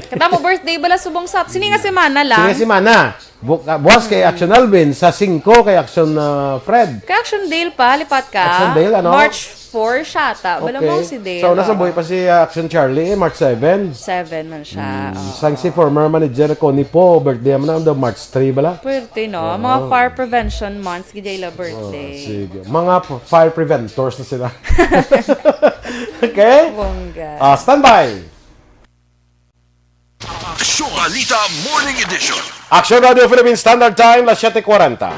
Kata mo, birthday bala subong sa, sini nga semana lang. Sige, semana. Bu-, ah, buwas kay Action Alvin, sa singko kay Action, ah, Fred. Kay Action Dale pa, lipat ka. Action Dale, ano? March four siya ta. Bala mo Okay. si Dale, So, nasa oo. buhay pa si, ah, Action Charlie, eh, March seven. Seven man siya, Mm, oo. sang si former manager ko ni Po, birthday man daw March three bala. Puwerte, no? Oo. Mga fire prevention months, gid ila Oh, birthday. sige. Mga p-, fire preventors na sila. Okay? Bongga. Ah, standby. Aksyon Balita Morning Edition. Aksyon Radio Philippine Standard Time, las siete cuarenta.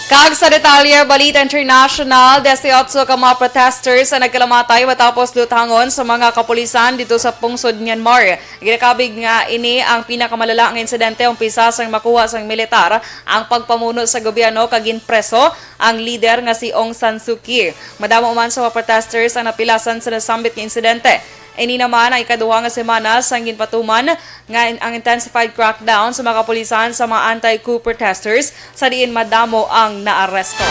Kag sa detalye, Balita International, dieciocho ka mga protesters ang nagkalamatay matapos lutangon sa mga kapulisan dito sa pungsod Myanmar. Ginakabig nga ini ang pinakamalala nga insidente umpisa sang makuha sang militar ang pagpamuno sa gobyerno kag ginpreso ang lider nga si Aung San Suu Kyi. Madamo man sa mga protesters ang napilasan sa nasambit nga insidente. Ini naman ang ikaduha nga semana sang ginpatuman nga in-, ang intensified crackdown sa mga kapulisan sa mga anti-coup protesters, sa diin madamo ang naaresto.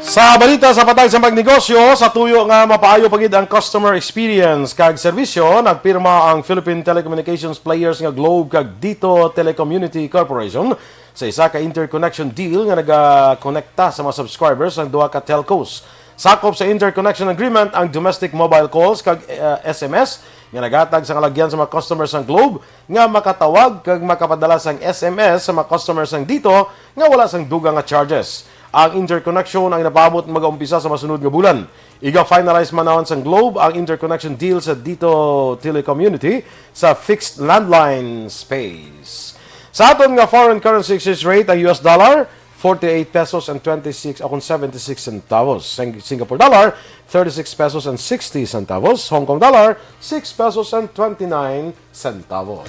Sa balita sa patag sa pagnegosyo, sa tuyo nga mapaayo pa gid ang customer experience kag serbisyo, nagpirma ang Philippine Telecommunications Players nga Globe kag Dito Telecommunity Corporation sa isa ka interconnection deal nga nagakonekta sa mga subscribers sang duha ka telcos. Sakop sa interconnection agreement ang domestic mobile calls kag, eh, S M S nga naghatag sa kalagyan sa mga customers sang Globe nga makatawag kag makapadala sang S M S sa mga customers sang Dito nga wala sang dugang nga charges. Ang interconnection ang napaabot magaumpisa sa masunod nga bulan. Iga-finalize man naman sang Globe ang interconnection deal sa Dito Telecommunity sa fixed landline space. Sa aton nga foreign currency exchange rate, ang U S dollar, forty-eight pesos and twenty-six, akon seventy-six centavos. Sing-, Singapore dollar, thirty-six pesos and sixty centavos. Hong Kong dollar, six pesos and twenty-nine centavos.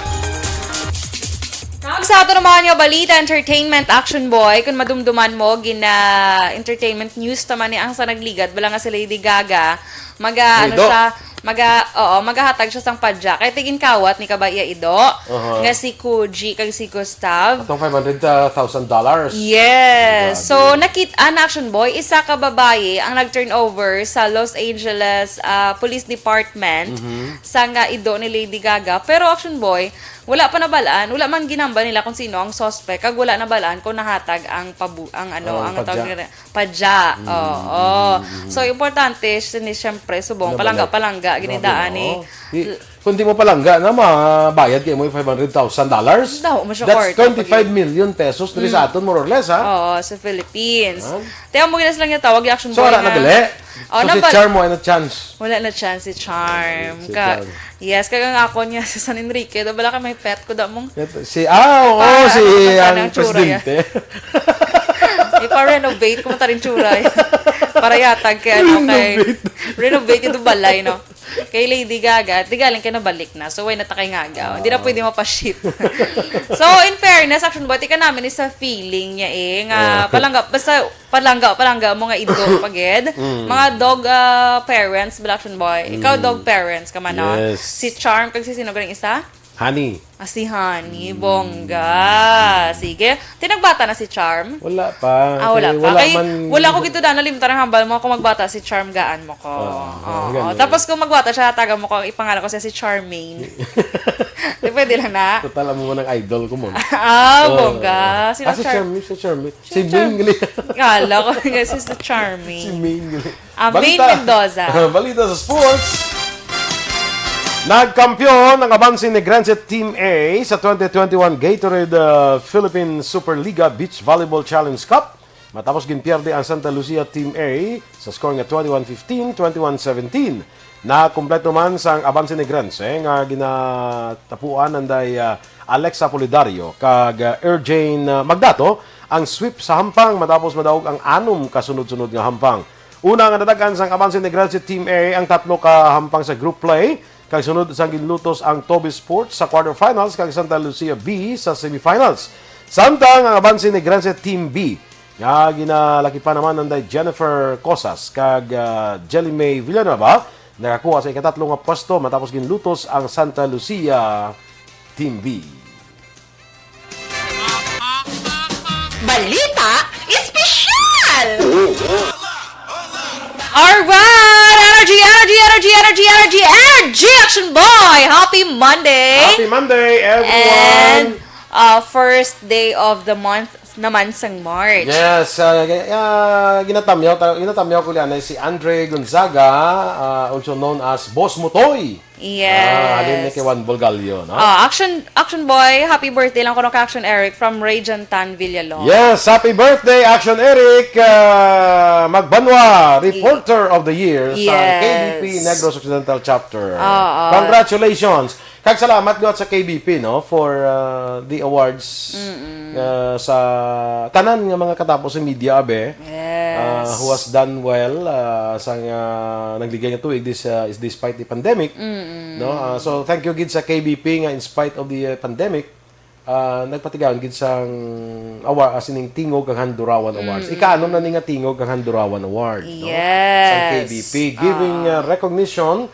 Kag sa ato naman nga balita, entertainment, Action Boy, kung madumduman mo, gina entertainment news naman ni ang sa nagligad, bala nga si Lady Gaga, maga, ano Ido. siya, maga, oo, magahatag siya sang padya. Kay tiginkawat ni kabay iya ido, Aha. nga si Kuji kag si Gustav. Atong five hundred thousand dollars. Yes. Grabe. So, nakit-, an Action Boy, isa ka babayi ang nag-turnover sa Los Angeles, ah, Police Department Mhm. sa nga ido ni Lady Gaga. Pero, Action Boy, wala pa nabalaan, wala man ginhambal nila kung sino ang suspect, kag wala nabalaan kung nahatag ang pabu-, ang ano, Oh, ang ang tawag padya. nila, padya. Mm, Oo. mm, mm, mm. So, importante, sini, siyempre, subong, Nabalaan. palangga-palangga, Grabe, ginidaan no? ni Di, kung di mo palangga na, mabayad kayo mo yung five hundred thousand dollars. Daw, mo siya That's kwarta, twenty-five million pesos diri sa Mm. aton, more or less, ha? Oo, sa Philippines. Ah. Tiyan mo, ginas lang yung tawag, yung Action So, Boy wala na na. gali? Oh, So, si nabal- Charm mo, ano chance? Wala na chance si Charm. Si Ka-, Charm. yes, kagang ako niya si San Enrique. Daw bala ka may pet ko, da mong Ito, si, ah, oo, Para, si ano, ang ang tsura, presidente. Ipa-renovate ko, matarin tsura, eh. Para yatag kay, ano, kay Renovate. renovate yung balay, no? Kay Lady Gaga, di galing kay nabalik na. So, why na ta kay ngagaw? Hindi na Ah. pwede mapaship. So, in fairness, Action Boy, tika namin is sa feeling niya, eh, nga Ah. palangga, basta palangga, palangga mo nga ido pagid. Mm. Mga dog, ah, parents, bala, Action Boy. Ikaw, Mm. dog parents ka man, no? Yes. Si Charm, kag si sino galing isa? Honey. Ah, si Honey, Mm. bongga. Sige. Tinagbata na si Charm? Wala pa. Ah, wala Kay pa. wala Kay man wala ko gito na nalimtan ang hambal mo kung magbata si Charm, gaan mo ko. Oo, Oo. oo, ganun. Tapos kung magbata siya, taga mo ko, ipangalan ko siya si Charmaine. Di pwede lang na? Total, amo mo ng idol ko mo. Ah, Oo. bongga. Sino Ah, si Char- Charmaine, si Charmaine. Si Si Char- Ming, gali. Kala ko nga si, si Charmaine. Si Ming, gali. Ah, Vane Balita. Mendoza. Balita sa sports. Nagkampiyon ang abanse ni Grancet Team A sa twenty twenty-one Gatorade, uh, Philippine Superliga Beach Volleyball Challenge Cup matapos ginpierde ang Santa Lucia Team A sa score nga twenty-one fifteen, twenty-one seventeen. Nakumpleto man sang Avance Negrense nga ginatapuan nanday, ah, Alexa Pulidario kag, ah, Erjane, ah, Magdato ang sweep sa Hampang matapos madaog ang anom ka sunod-sunod nga hampang. Una nga nadag-an sang Avance Negrense Team A ang tatlo ka hampang sa group play, kag sunod sang ginlutos ang Toby Sports sa quarterfinals kag Santa Lucia B sa semifinals. Samtang ang Avance Negrense Team B nga ginalakipan naman nanday Jennifer Cosas kag, ah, Jelly May Villanueva, nakakuha sa ikatatlo nga pwesto matapos ginlutos ang Santa Lucia Team B. Balita Espesyal! Alright! Energy, energy, energy, energy, energy, energy, Action Boy! Happy Monday! Happy Monday, everyone! And uh, first day of the month naman sang March. Yes, uh, uh, ginatamyaw, ta- ginatamyaw ko lianay si Andre Gonzaga, uh, also known as Boss Mutoy. Yes. Ah, halin ni kay Juan Bulgalio, no? Ah, Action Action Boy, happy birthday lang kuno kay Action Eric from Ray Jantan Villalong. Yes, happy birthday, Action Eric uh, Magbanwa, Reporter of the Year sa Yes. K B P Negros Occidental Chapter. Oo. Congratulations! Kag salamat gawat sa K B P, no, for uh, the awards uh, sa tanan nga mga katapo sa media, abe. Yes. Uh, who has done well uh, sa nga nagligay nga tuig this uh, is despite the pandemic, no? Uh, so thank you gid sa K B P nga in spite of the uh, pandemic, uh, nagpatigayon gid sang award, uh, sining Tingog kag Handurawan Awards. Ika-anom na ni nga Tingog kag Handurawan Awards, no? Yes. Sa K B P, giving uh, recognition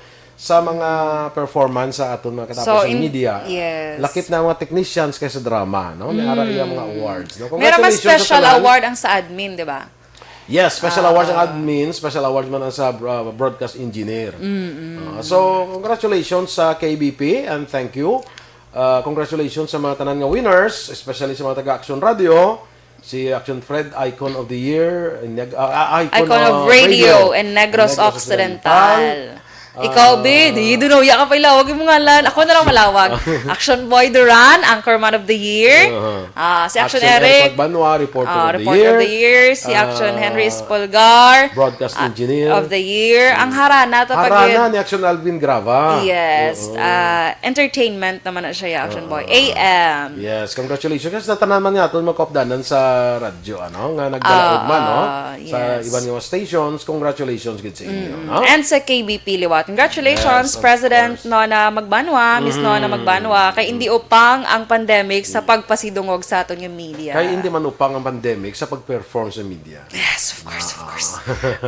sa mga performance sa aton mga katapo So, sa in- media. yes. Lakip na ang mga technicians kay sa drama, no? May ara iya mga awards, no? Meron mas Congratulations sa special tanan. Award ang sa admin, di ba? Yes, special awards ang admin, special awards man ang sa uh, broadcast engineer. Uh, so, congratulations sa K B P and thank you. Uh, congratulations sa mga tanan nga winners, especially sa mga taga Action Radio, si Action Fred, Icon of the Year, Neg- uh, uh, Icon, Icon of Radio and Negros Occidental. Ikaw, be, di, dunuya ka pa ilawag yung ngalan. Ako na lang malawag. Action Boy Duran, Anchorman of the Year. Uh-huh. Ah, si Action, Action Eric, Eric Magbanwa, Reporter ah, of the Reporter Year. of the Year. Si Action Ah, Henry Espolgar, Broadcast ah, Engineer. of the Year. Ang Harana, tapagid. Harana ni Action Alvin Grava. Yes. Oo. Ah, entertainment naman na siya, Action Boy. A M. Yes, congratulations. Kasi sa tanan man nga aton mga kaupdanan sa radyo, ano, nga nagdala-ugma, no? Ah, Sa yes. iban nga stations, congratulations gid sa inyo, no? And sa K B P liwat. Congratulations, Yes, of President course. Nona Magbanwa, Miss Nona Magbanwa, kay hindi upang ang pandemic sa pagpasidungog sa aton nga media. Kay hindi man upang ang pandemic sa pag-perform sa media. Yes, of course, of course.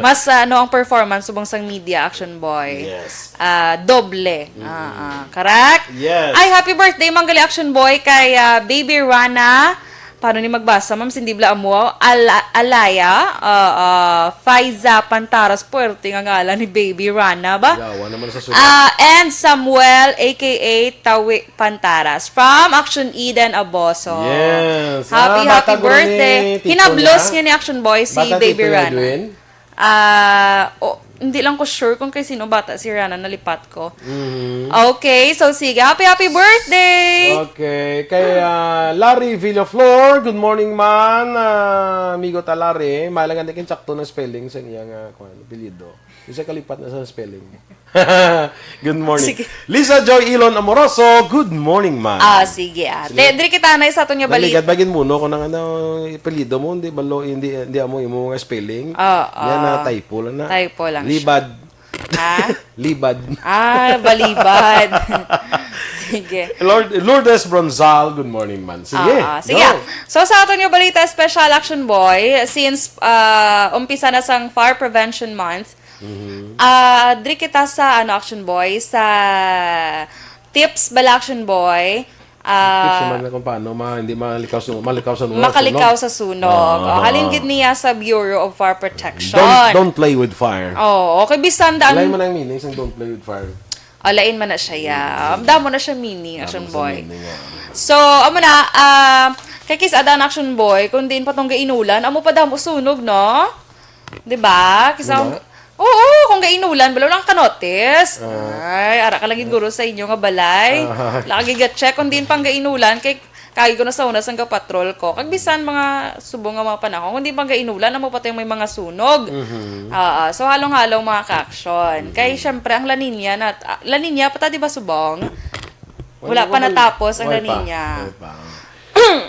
Mas ano ang performance subong sang media, Action Boy? Yes. Ah, doble. Ah, ah, correct? Yes. Ay, happy birthday, Manggali Action Boy, kay ah, Baby Rana. Paano ni magbasa, ma'am? Sindibla amo. Ala, Alaya. Ah, ah, Faiza Pantaras. Puwerte nga ngalan ni Baby Rana ba? Yawa naman sa sulat. Ah, and Samuel, A K A Tawi Pantaras. From Action Eden Aboso. Yes. Happy, Ah, bata happy guro ni birthday. Tito Hinablos niya? niya ni Action Boy si Bata Baby Tito ni Rana. Edwin? Ah, oh, hindi lang ko sure kung kay sino bata si Rana, nalipat ko. Mhm. Okay, so sige, happy happy birthday! Okay. Kay ah, Larry Villaflor, good morning man. Ah, amigo ta Larry, malangan di kin sakto ng spelling sa iyang ah, kwan, apelyido. Isa kalipat na sa spelling. Good morning. Sige. Lisa Joy Elon Amoroso, good morning man. Ah, sige ah. Te, diri kita na sa aton nga Naligad balita. Bagin mo, no? Kung ang ano, apelyido mo, hindi balo, hindi, hindi amo imo nga spelling. Ah, Yan na, ah. typo lang na. Typo lang siya. Libad. Ha? Libad. Ah, balibad. Sige. Lord, Lourdes Bronzal, good morning man. Sige. Ah, ah, sige. Go. So sa aton nga balita, Special Action Boy, since ah, umpisa na sang Fire Prevention Month, Mhm. ah, diri kita sa ano, Action Boy, sa tips bala, Action Boy. Ah, Tips naman na kung paano ma, hindi malikaw sa, malikaw sa nung makalikaw sunog. Sa sunog. Ah. Oh, halin gid niya sa Bureau of Fire Protection. Don't, don't play with fire. Oh, okay, bisan daan. Alay man ang meaning sang don't play with fire. Alain man na siya, ya. Damo na siya meaning, Action Tapos Boy. ang meaning, ah. So, amo na, ah, kay kis-a daan, Action Boy, kung diin pa tong gainulan, amo pa damo sunog, no? Di ba? Kisa, Wala. Oo, kung gainulan, balo lang ka-notice. Ah. Ay, ara ka lang gid guro sa inyo nga balay. Ah. Lagi ga-check kung diin pang gainulan, kay Kay ko na sa una sang gapatrol ko. Kag bisan mga subong nga mga panahon, kundi pag inulan, amo pa tayong may mga sunog. Mhm. Ah, ah. So, halong-halong mga ka-action. Kay, syempre, ang La Niña na, ah, La Niña pa ta, di ba, subong? Wala Wala pa pa, natapos ang wala La pa. Niña. Wala pa.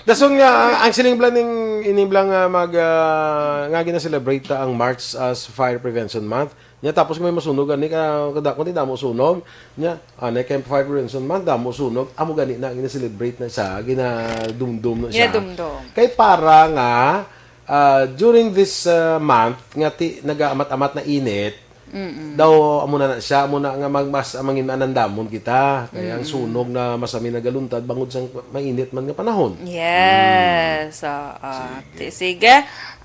Dason nga, ang, ang siling bala ning, ining bala nga mag, ah, nga gina-celebrate ta ang March as Fire Prevention Month. Nya, tapos may masunog, ani ka, kada, kundi damo sunog. Nya, anay kay Fire Prevention Month, damo sunog. Amo gani na, gina-celebrate na siya, ginadumdum na siya. Ginadumdum. Kay para nga, ah, during this, ah, month, nga ti, nagaamat-amat na init, Mm-mm. daw, amo na na siya, amo na nga mag, mas, mangin-, anandamon kita. Kay ang Mm-mm. sunog na masami nagaluntad, bangod sang mainit man nga panahon. Yes, Mm. oo. Sige. Ti-, sige.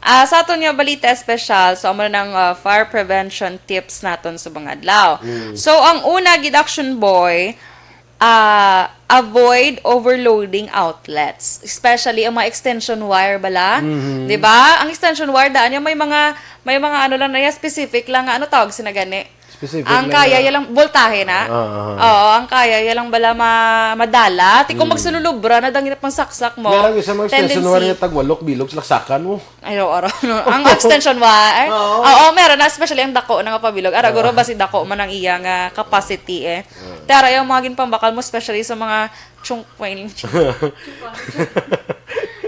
Ah, sa aton nga balita espesyal, so amo na ang, ah, fire prevention tips naton sa mga adlaw. Mm. So, ang una gid, Action Boy, ah, avoid overloading outlets, especially ang mga extension wire bala. Mhm. Di ba? Ang extension wire, daan niya may mga, may mga ano lang na yan, specific lang nga, ano tawag sina gani? Specific Ang lang kaya, na yan lang, voltahe na. Ah, ah, ah. Oo, ang kaya, yan lang bala ma-, madala. Ti kung Mm. magsululubra na, dangin na pang saksak mo. Meron isa mga extension Tendency. wire nga tagwalok, bilog, salaksakan mo. Ay, oo, araw, no. Ang extension wire. Oo. Oo, meron na, especially ang dako na nga pabilog. Ara, guro, Oo. basi dako man ang iya nga capacity, eh. Oo. Ti ara yung mga ginpambakal mo, especially sa mga chung-, well,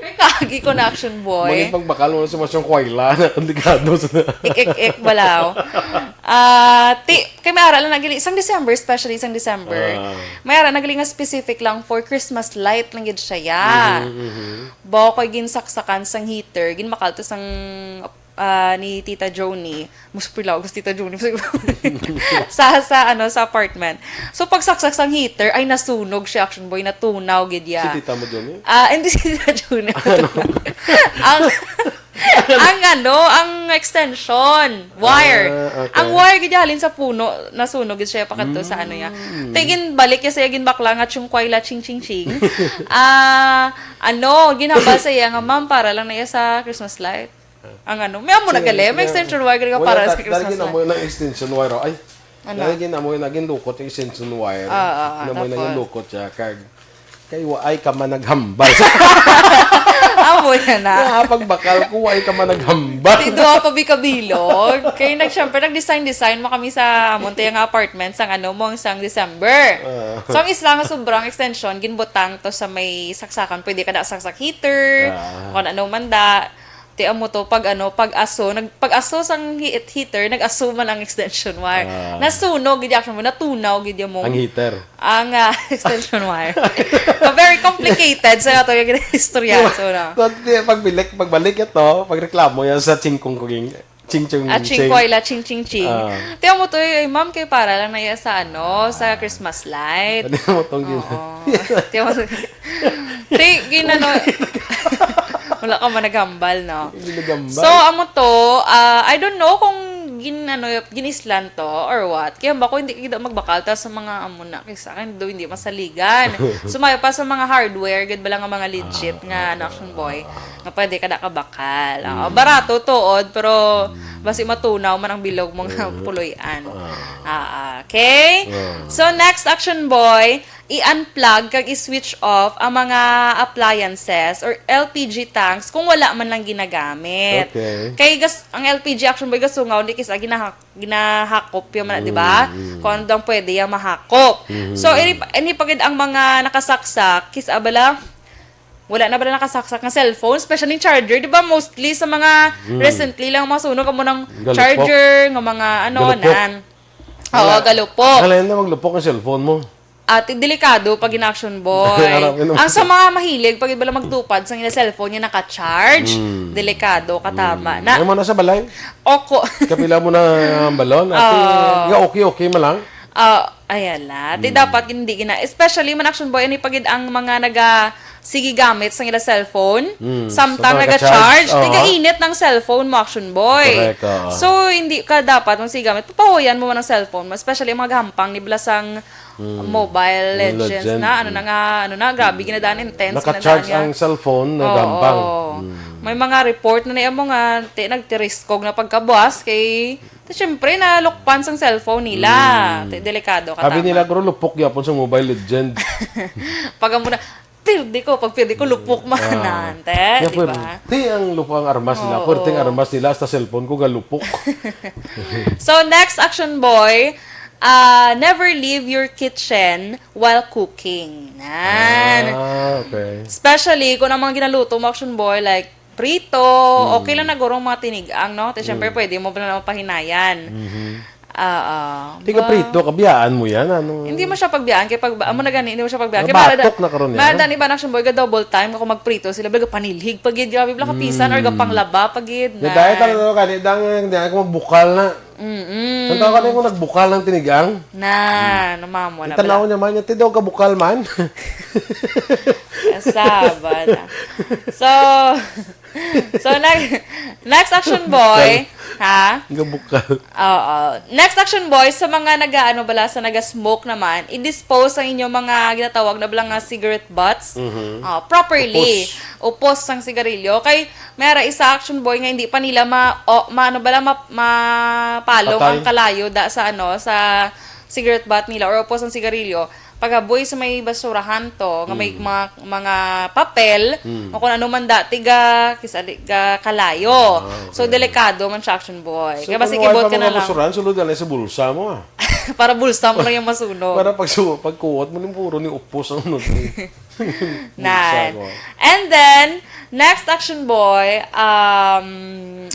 May kagi ko na, Action Boy. Mangin pagbakal mo sa masyong kwayla na delikado sa Ik-ik-ik balaw. Ah, ti, kay may ara lang na gili, sang December, especially sang December. Ah. May ara na gili nga specific lang for Christmas light lang gid siya, ya. Mhm, mhm. Ba ko'y ginsaksakan sang heater, ginbakal to sang ah, ni Tita Joni. Musupilaw ko si Tita Joni. Sa, sa, ano, sa apartment. So, pagsaksak sang heater, ay nasunog siya, Action Boy, natunaw gid ya. Si Tita mo, Joni? Ah, hindi si Tita Joni. Ang, ang ano, ang extension, wire. Ah, okay. Ang wire gid ya, halin sa puno, nasunog gid siya pakadto sa ano ya. Mm. Tigin balik ya sa iya ginbakla nga chungkway la ching ching ching. Ah, ano, ginhambal sa iya nga, "Ma'am, para lang na iya sa Christmas light." Ang ano, may amo na gali, may extension wire gali nga para sa Christmas light. Dali ginamoy ng extension wire, oh. Ay, ano? Dali ginamoy, naging lukot yung extension wire. Ah, ah, ah, tapos? Ginamoy, naging lukot siya, kag, kay wa ay ka man naghambal. Amo yan na. Kaya pagbakal ko, wa ay ka man naghambal. Ti duha pa bi kabilog. Kay nag-, syempre, nag-design-design mo kami sa amon tayo nga apartment, sang ano mo, sang December. Ah. So, ang isla nga sobrang extension, ginbutang to sa may saksakan. Pwede ka na saksak heater, ah, kung ano man da. Ti amo to, pag ano, pag aso, nag-, pag aso sang he-, heater, nag-aso man ang extension wire. Ah. Nasunog gid, actually, natunaw gid mo. Ang heater. Ang, ah, extension wire. Ah, very complicated sa ato yung istorya. So, na. So, di, pagbalik, pagbalik ito, pagreklamo yan sa chingkong kuging, ching, ching, Ah, ching, ching. Koy la, ching, ching, ching. Ah. Ti amo to, eh, ma'am, kay para lang na iya sa, ano, sa Christmas light. Ano mo tong gina- Oo. Ti amo to. Ti, ginano, wala ka man naghambal, no? Hindi naghambal. So, amo to, ah, I don't know kung gin-, ano, ginislan to or what. Kaya ba ko hindi kita magbakal ta sa mga amo na, kay sa akin, do, hindi masaligan. Sumayo pa sa mga hardware, gid ba lang ang mga legit nga, ano, Action Boy, nga pwede ka nakabakal. Oo, Mm. barato, tuod, pero Mm. basi matunaw man ang bilog mo nga Mm. puloy-an. Ah. Ah, ah, okay? Ah. So, next, Action Boy, i-unplug kag i-switch off ang mga appliances or L P G tanks kung wala man lang ginagamit. Okay. Kay gas-, ang L P G, Action Boy, gasungaw, hindi kisa ginahak-, ginahakop yung mga, di ba? Mm, mm. Kung ano daw pwede yung mahakop. Mm. So, ini, ini pa gid ang mga nakasaksak, kisa bala, wala na bala nakasaksak nga cellphone, especially charger, di ba? Mostly sa mga Mm. recently lang mga sunog, amo ng Galupok. charger, nga mga ano, Galupok. nan. Oo, Wala. galupok. Akala na maglupok ang cellphone mo. At delikado pag in-action boy. Harap yun. Ang sa mga mahilig, pag bala magtupad sa ila cellphone niya naka-charge, Mm. delikado, katama Mm. na. Ano mo na sa balay? Oko. Kapila mo na ang balon? Ate, Oo. nga okay, okay man lang? Ah, ayan la. Ti Mm. dapat hindi gina-, especially man action boy, ani pa gid ang mga naga, sige gamit sa ila cellphone, Mm. samtang Samtang naga-charge, naka-charge, oo. tiga init ng cellphone mo, action boy. Correct, oo. So, hindi ka dapat mong sige gamit, papahuyan mo man ang cellphone mo, especially ang mga gampang ni bala sang Mm. Mobile Legends Legend. na, ano na Mm. nga, ano na, grabe, ginadaan, intense, Naka-charge ginadaan niya. ang cellphone, Oo. nagampang. Mm. May mga report na niya mo nga, ti-, nagtiriskog na pagkabuas kay, ti, syempre, nalukpan sang cellphone nila. Mm. Ti, delikado ka, Sabi tama. nila, "Guro, lupok gyapon sa Mobile Legend." Pag amo na, Pirdi ko. Pag pirdi ko, lupok man. Ah. Nante, di ba? Pwerte ang lupok ang armas nila. Oo. Pwerte ang armas nila, hasta cellphone ko, galupok. So, next, Action Boy, ah, never leave your kitchen while cooking. Nan. Ah, okay. Especially kung ang mga ginaluto mo, Action Boy, like, prito, okay lang na guro mga tinigang, no? Te, syempre, pwede mo na lang pahinayan. Mhm. Ah, ah. Di ka prito, kabiyaan mo yan, ano? Hindi mo siya pagbiyaan, kay pag, amo na gani, hindi mo siya pagbiyaan. Kay mara da-, nabatok na karon yan, mara da-, ni ba, Action Boy, ga double time, kung magprito sila, baga panilhig pa gid, grabe, bala kapisan, or gapanglaba pa gid, na. Nadaya talaga, kani, dang, hindi ako magbukal na. Mm-mm. Ang tawag ko nagbukal ng tinigang. Na, namamo na. Ang tanaw niya man, niya, "Ti daw kabukal man." Asaba na. So, so, nag-, next, Action Boy, ha? Kabukal. Oo. Next, Action Boy, sa mga naga-, ano bala, sa naga-smoke naman, i-dispose ang inyong mga ginatawag na bala nga cigarette butts, Mhm. ah, properly. Upos. Upos sang sigarilyo. Kay, may ara isa, Action Boy, nga hindi pa nila ma-, o, ma-, ano bala, ma-, mapalong ang kalayo da sa, ano, sa cigarette butt nila or upos ang sigarilyo. Pagaboy sa may basurahan to, nga may mga, mga papel, o kung ano man dati ga, kisa-, ga kalayo. Ah, okay. So, delikado man siya, Action Boy. So, kaya basi kung kibot ka na lang. Basurahan, sulod ka na sa bulsa mo, ah. Para bulsa mo lang yung masunog. Para pag su-, pagkuot mo, yung puro ni upos ang ano. Nan. Bulsa mo. And then, next, Action Boy, um,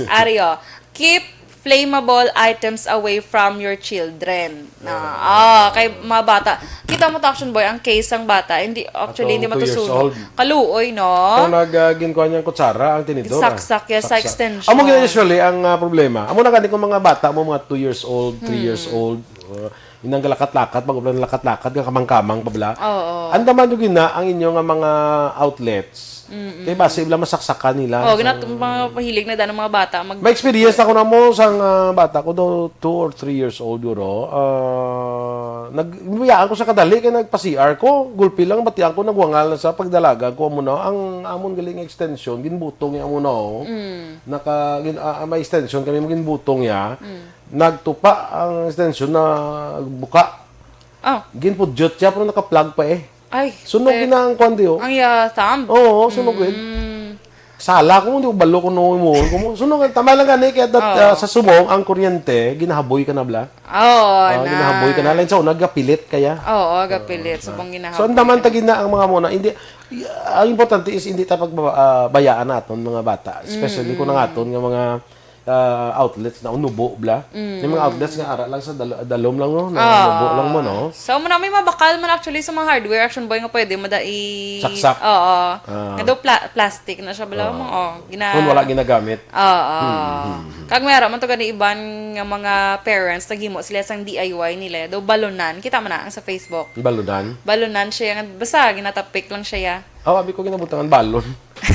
Ario, keep flammable items away from your children. Na, ah, kay mga bata. Kita mo to, Action Boy, ang case sang bata. Hindi, actually, hindi man to sunog. Kaluoy, no? Kung nag, ah, ginkuha niyang kutsara, ang tinidor, ah. Saksak, yes, sa extension. Amo gina usually ang, ah, problema. Amo na gani kung mga bata mo, mga two years old, three years old, uh, inang galakat-lakat, pag uplan lakat-lakat, nga kamang-kamang pa bala. Oo. Andaman nyo gina ang inyo nga mga outlets. Mm-mm. Kay basi bala masaksakan nila. Oh, sa gina-, mga pahilig na dan ang mga bata mag- May experience ako na mo sang, ah, bata ko daw two or three years old guro. Ah, nag-, biyaan ko sa kadali kay nagpa-C R ko. Gulpi lang, batian ko, nagwangal na sa pagdalagan ko. Amo na, ang amon galing extension, ginbutong niya amo na, oh. Mm. Naka-, gin-, ah, may extension kami, ginbutong niya. Mm. Nagtupa ang extension na buka. Oh. Ginpudyot siya, pero naka-plug pa eh. Ay, sunog te. Gina ang kwan di, oh. Ang iya thumb? Oo, sunog, eh. Mm. Sala ko, hindi ko balo kung ano mo, kung mo. Sunog, tama lang gani, kaya dat-, ah, sa subong, ang kuryente, ginahaboy ka na bala. Oo, ah, na. Ginahaboy ka na. Lang sa una, gapilit kaya. Oo, gapilit. Subong ginahaboy. So, ang daman tagi na ang mga muna. Hindi, y-, ang importante is hindi ta pagbabayaan naton mga bata, especially kung ang aton nga mga ah, outlets na unubo bla. Mm. May mga outlets nga ara lang sa dal-, dalom lang, no? Na unubo lang mo, no? So, mo na may mabakal man actually sa mga hardware, Action Boy, nga pwede mo da i- Saksak. Oo. Ah. Nga daw pla-, plastic na siya, bala mo. Ah. Oh, gina- Kung wala ginagamit. Oo. Hmm, hmm, hmm. Kag may ara man to gani iban nga mga parents, naghimo sila sang D I Y nila. Daw balonan. Kita mo na ang sa Facebook. Balonan? Balonan siya. Nga, basta, ginatapik lang siya, ya. Oh, abi ko ginabutangan balon.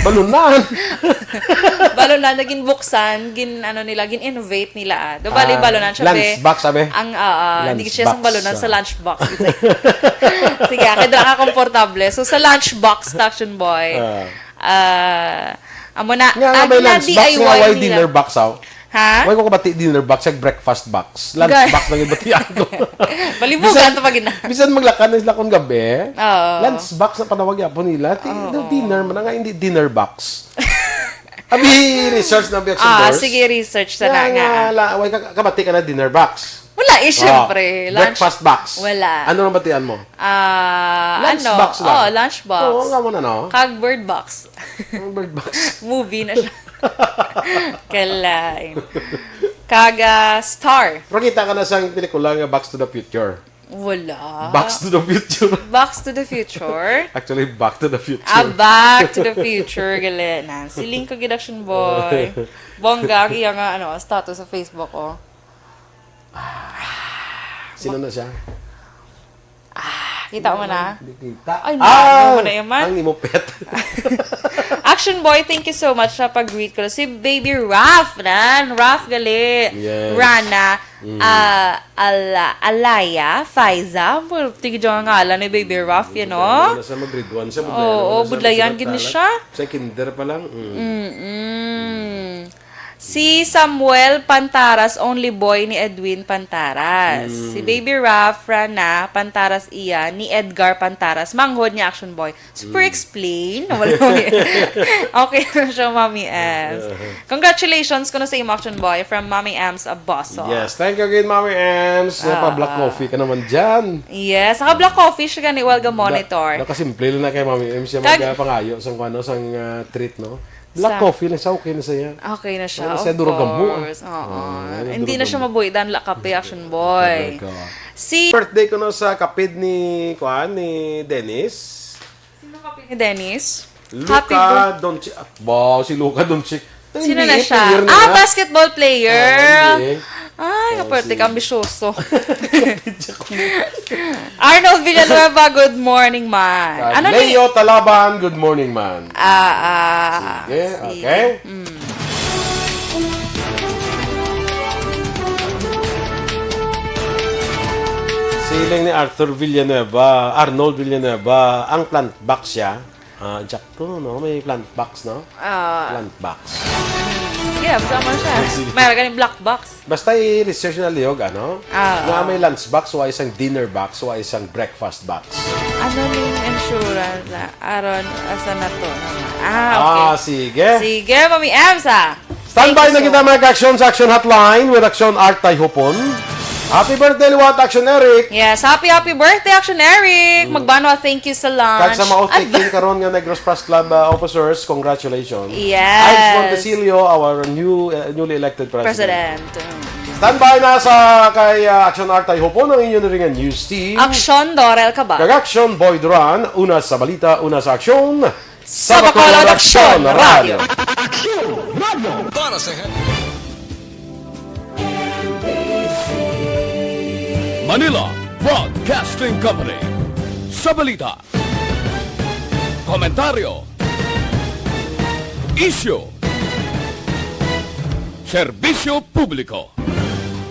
Balunan. Balunan na ginbuksan, gin, ano nila, gin-innovate nila, ah. Do bali, ah, balunan siya, be. Lunchbox, abi. Ang, ah, ah, hindi siya sa balunan, sa lunchbox. Sige, ah, kay dira ka komportable. So, sa lunchbox, Action Boy, ah, amo na, nga, nga may lunchbox, nga way dinner box, aw. Ha? Way ko kabati dinner box, kag breakfast box. Lunch box lang yung batian ko. Balibugan to pag ina-, bisan maglakad na sila kung gabi. Oo. Lunch box na panawag yapon nila. Ti-, oo. Dinner man nga, hindi dinner box. Abi, research na biyak sa, ah, sige, research sa na nga. Nga, la-, way ka, kabati ka na dinner box. Wala, eh, syempre. Lunch breakfast box. Wala. Ano ang batian mo? Ah, lunch box lang. Oh, lunch box. Oo, nga mo na, no? Kag bird box. Ang bird box. Movie na siya. Kalain. Kag, ah, star. Pero kita ka na sang pelikula nga Back to the Future. Wala. Back to the Future. Back to the Future? Actually, Back to the Future. Ah, Back to the Future, gali. Nan, siling ko gid, Action Boy. Bongga, ang iya nga, ano, status sa Facebook, oh. Sino na siya? Ah, kita mo na? Hindi kita. Ay, ah, ano mo na yaman? Ang imo pet. Action Boy, thank you so much sa pag-greet ko. Si Baby Raf, nan. Raf, gali. Yes. Rana, mm, ah, Ala-, Alaya, Faiza. Puro tigidyo nga ngalan ni Baby Raf, you know? Ano na siya, mag-grade one siya, budlayan na siya, budlayan gid ni siya. Sa kinder pa lang. Mm. Mm-mm. Si Samuel Pantaras, only boy ni Edwin Pantaras. Mm. Si Baby Raf, Rana Pantaras iya, ni Edgar Pantaras, manghod niya, Action Boy. Super Mm. explain. Wala ko eh. Okay na siya, Mami Ems. Uh-huh. Congratulations kuno sa imo, Action Boy, from Mami Ems Aboso. Yes, thank you again, Mami Ems. Sa pa Ah. Black Coffee ka naman dyan. Yes, naka Black Coffee siya gani, well, ga monitor. Na, nakasimple lang na kay Mami Ems siya Kag- magpangayo sang, ano, sang, ah, treat, no? Black Sa coffee lang siya, okay na siya. Okay na siya, Wala of siya, durog gamo, ah. course. Oo. Oo, Hindi durog na siya gamo. mabuhi dan la kape, Action Boy. Correct, oo. Si Birthday ko no sa kapid ni, kuan, ni Dennis. Sino kapid ni Dennis? Luka Happy bir- Doncic. Ah, wow, si Luka Doncic. Sino N B A na siya? player na Ah, yan. basketball player. Ah, N B A. Ay, Oh, kaperte si ka, ambisyoso. Arnold Villanueva, good morning, man. Ah, Ano ni Leo Talaban, good morning, man. Ah, ah, Sige, sige. okay. Mm. Siling ni Arthur Villanueva, Arnold Villanueva, ang plant box siya. Ah, insakto, no? May plant box, no? Ah. Plant box. Sige, basta man siya. Sige. Mayroon ka ng black box. Basta i-research na liyog, ano? Ah, Na ah. may lunch box, wa isang dinner box, wa isang breakfast box. Ano ning insurance na? Aron, asa na to naman? Ah, okay. Ah, sige. Sige, Mami Ems, ah. Standby Thank you na so kita, mga ka-action, sa Action Hotline with Action Art Tayhupon. Happy birthday, liwat, Action Eric. Yes, happy, happy birthday, Action Eric. Mm. Magbanwa, thank you sa lunch. Kag sa maot kay Adva- King karon nga Negros Press Club, uh, officers, congratulations. Yes. Ives Montecillo, our new, uh, newly elected president. President. Mm. Standby na sa kay, uh, Action Art Tayhupon, ang inyo na rin nga news team. Action, Dorel Cabal. Kag Action, Boy Duran. Una sa balita, una sa aksyon. Sa Bacolod Aksyon Radio. Aksyon Radio. Para sa Manila Broadcasting Company. Sa balita, komentaryo, isyu, serbisyo publiko.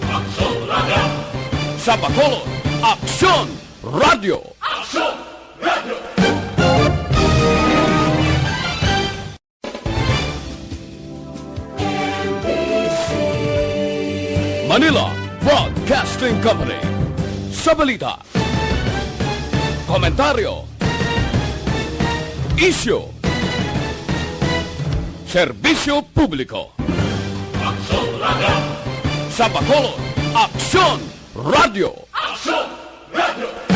Aksyon Radio. Sa Bacolod, Aksyon Radio. Aksyon Radio. Manila Broadcasting Company. Sa balita, komentaryo, isyu, serbisyo publiko. Aksyon Radio. Sa Bacolod, Aksyon Radio. Aksyon Radio.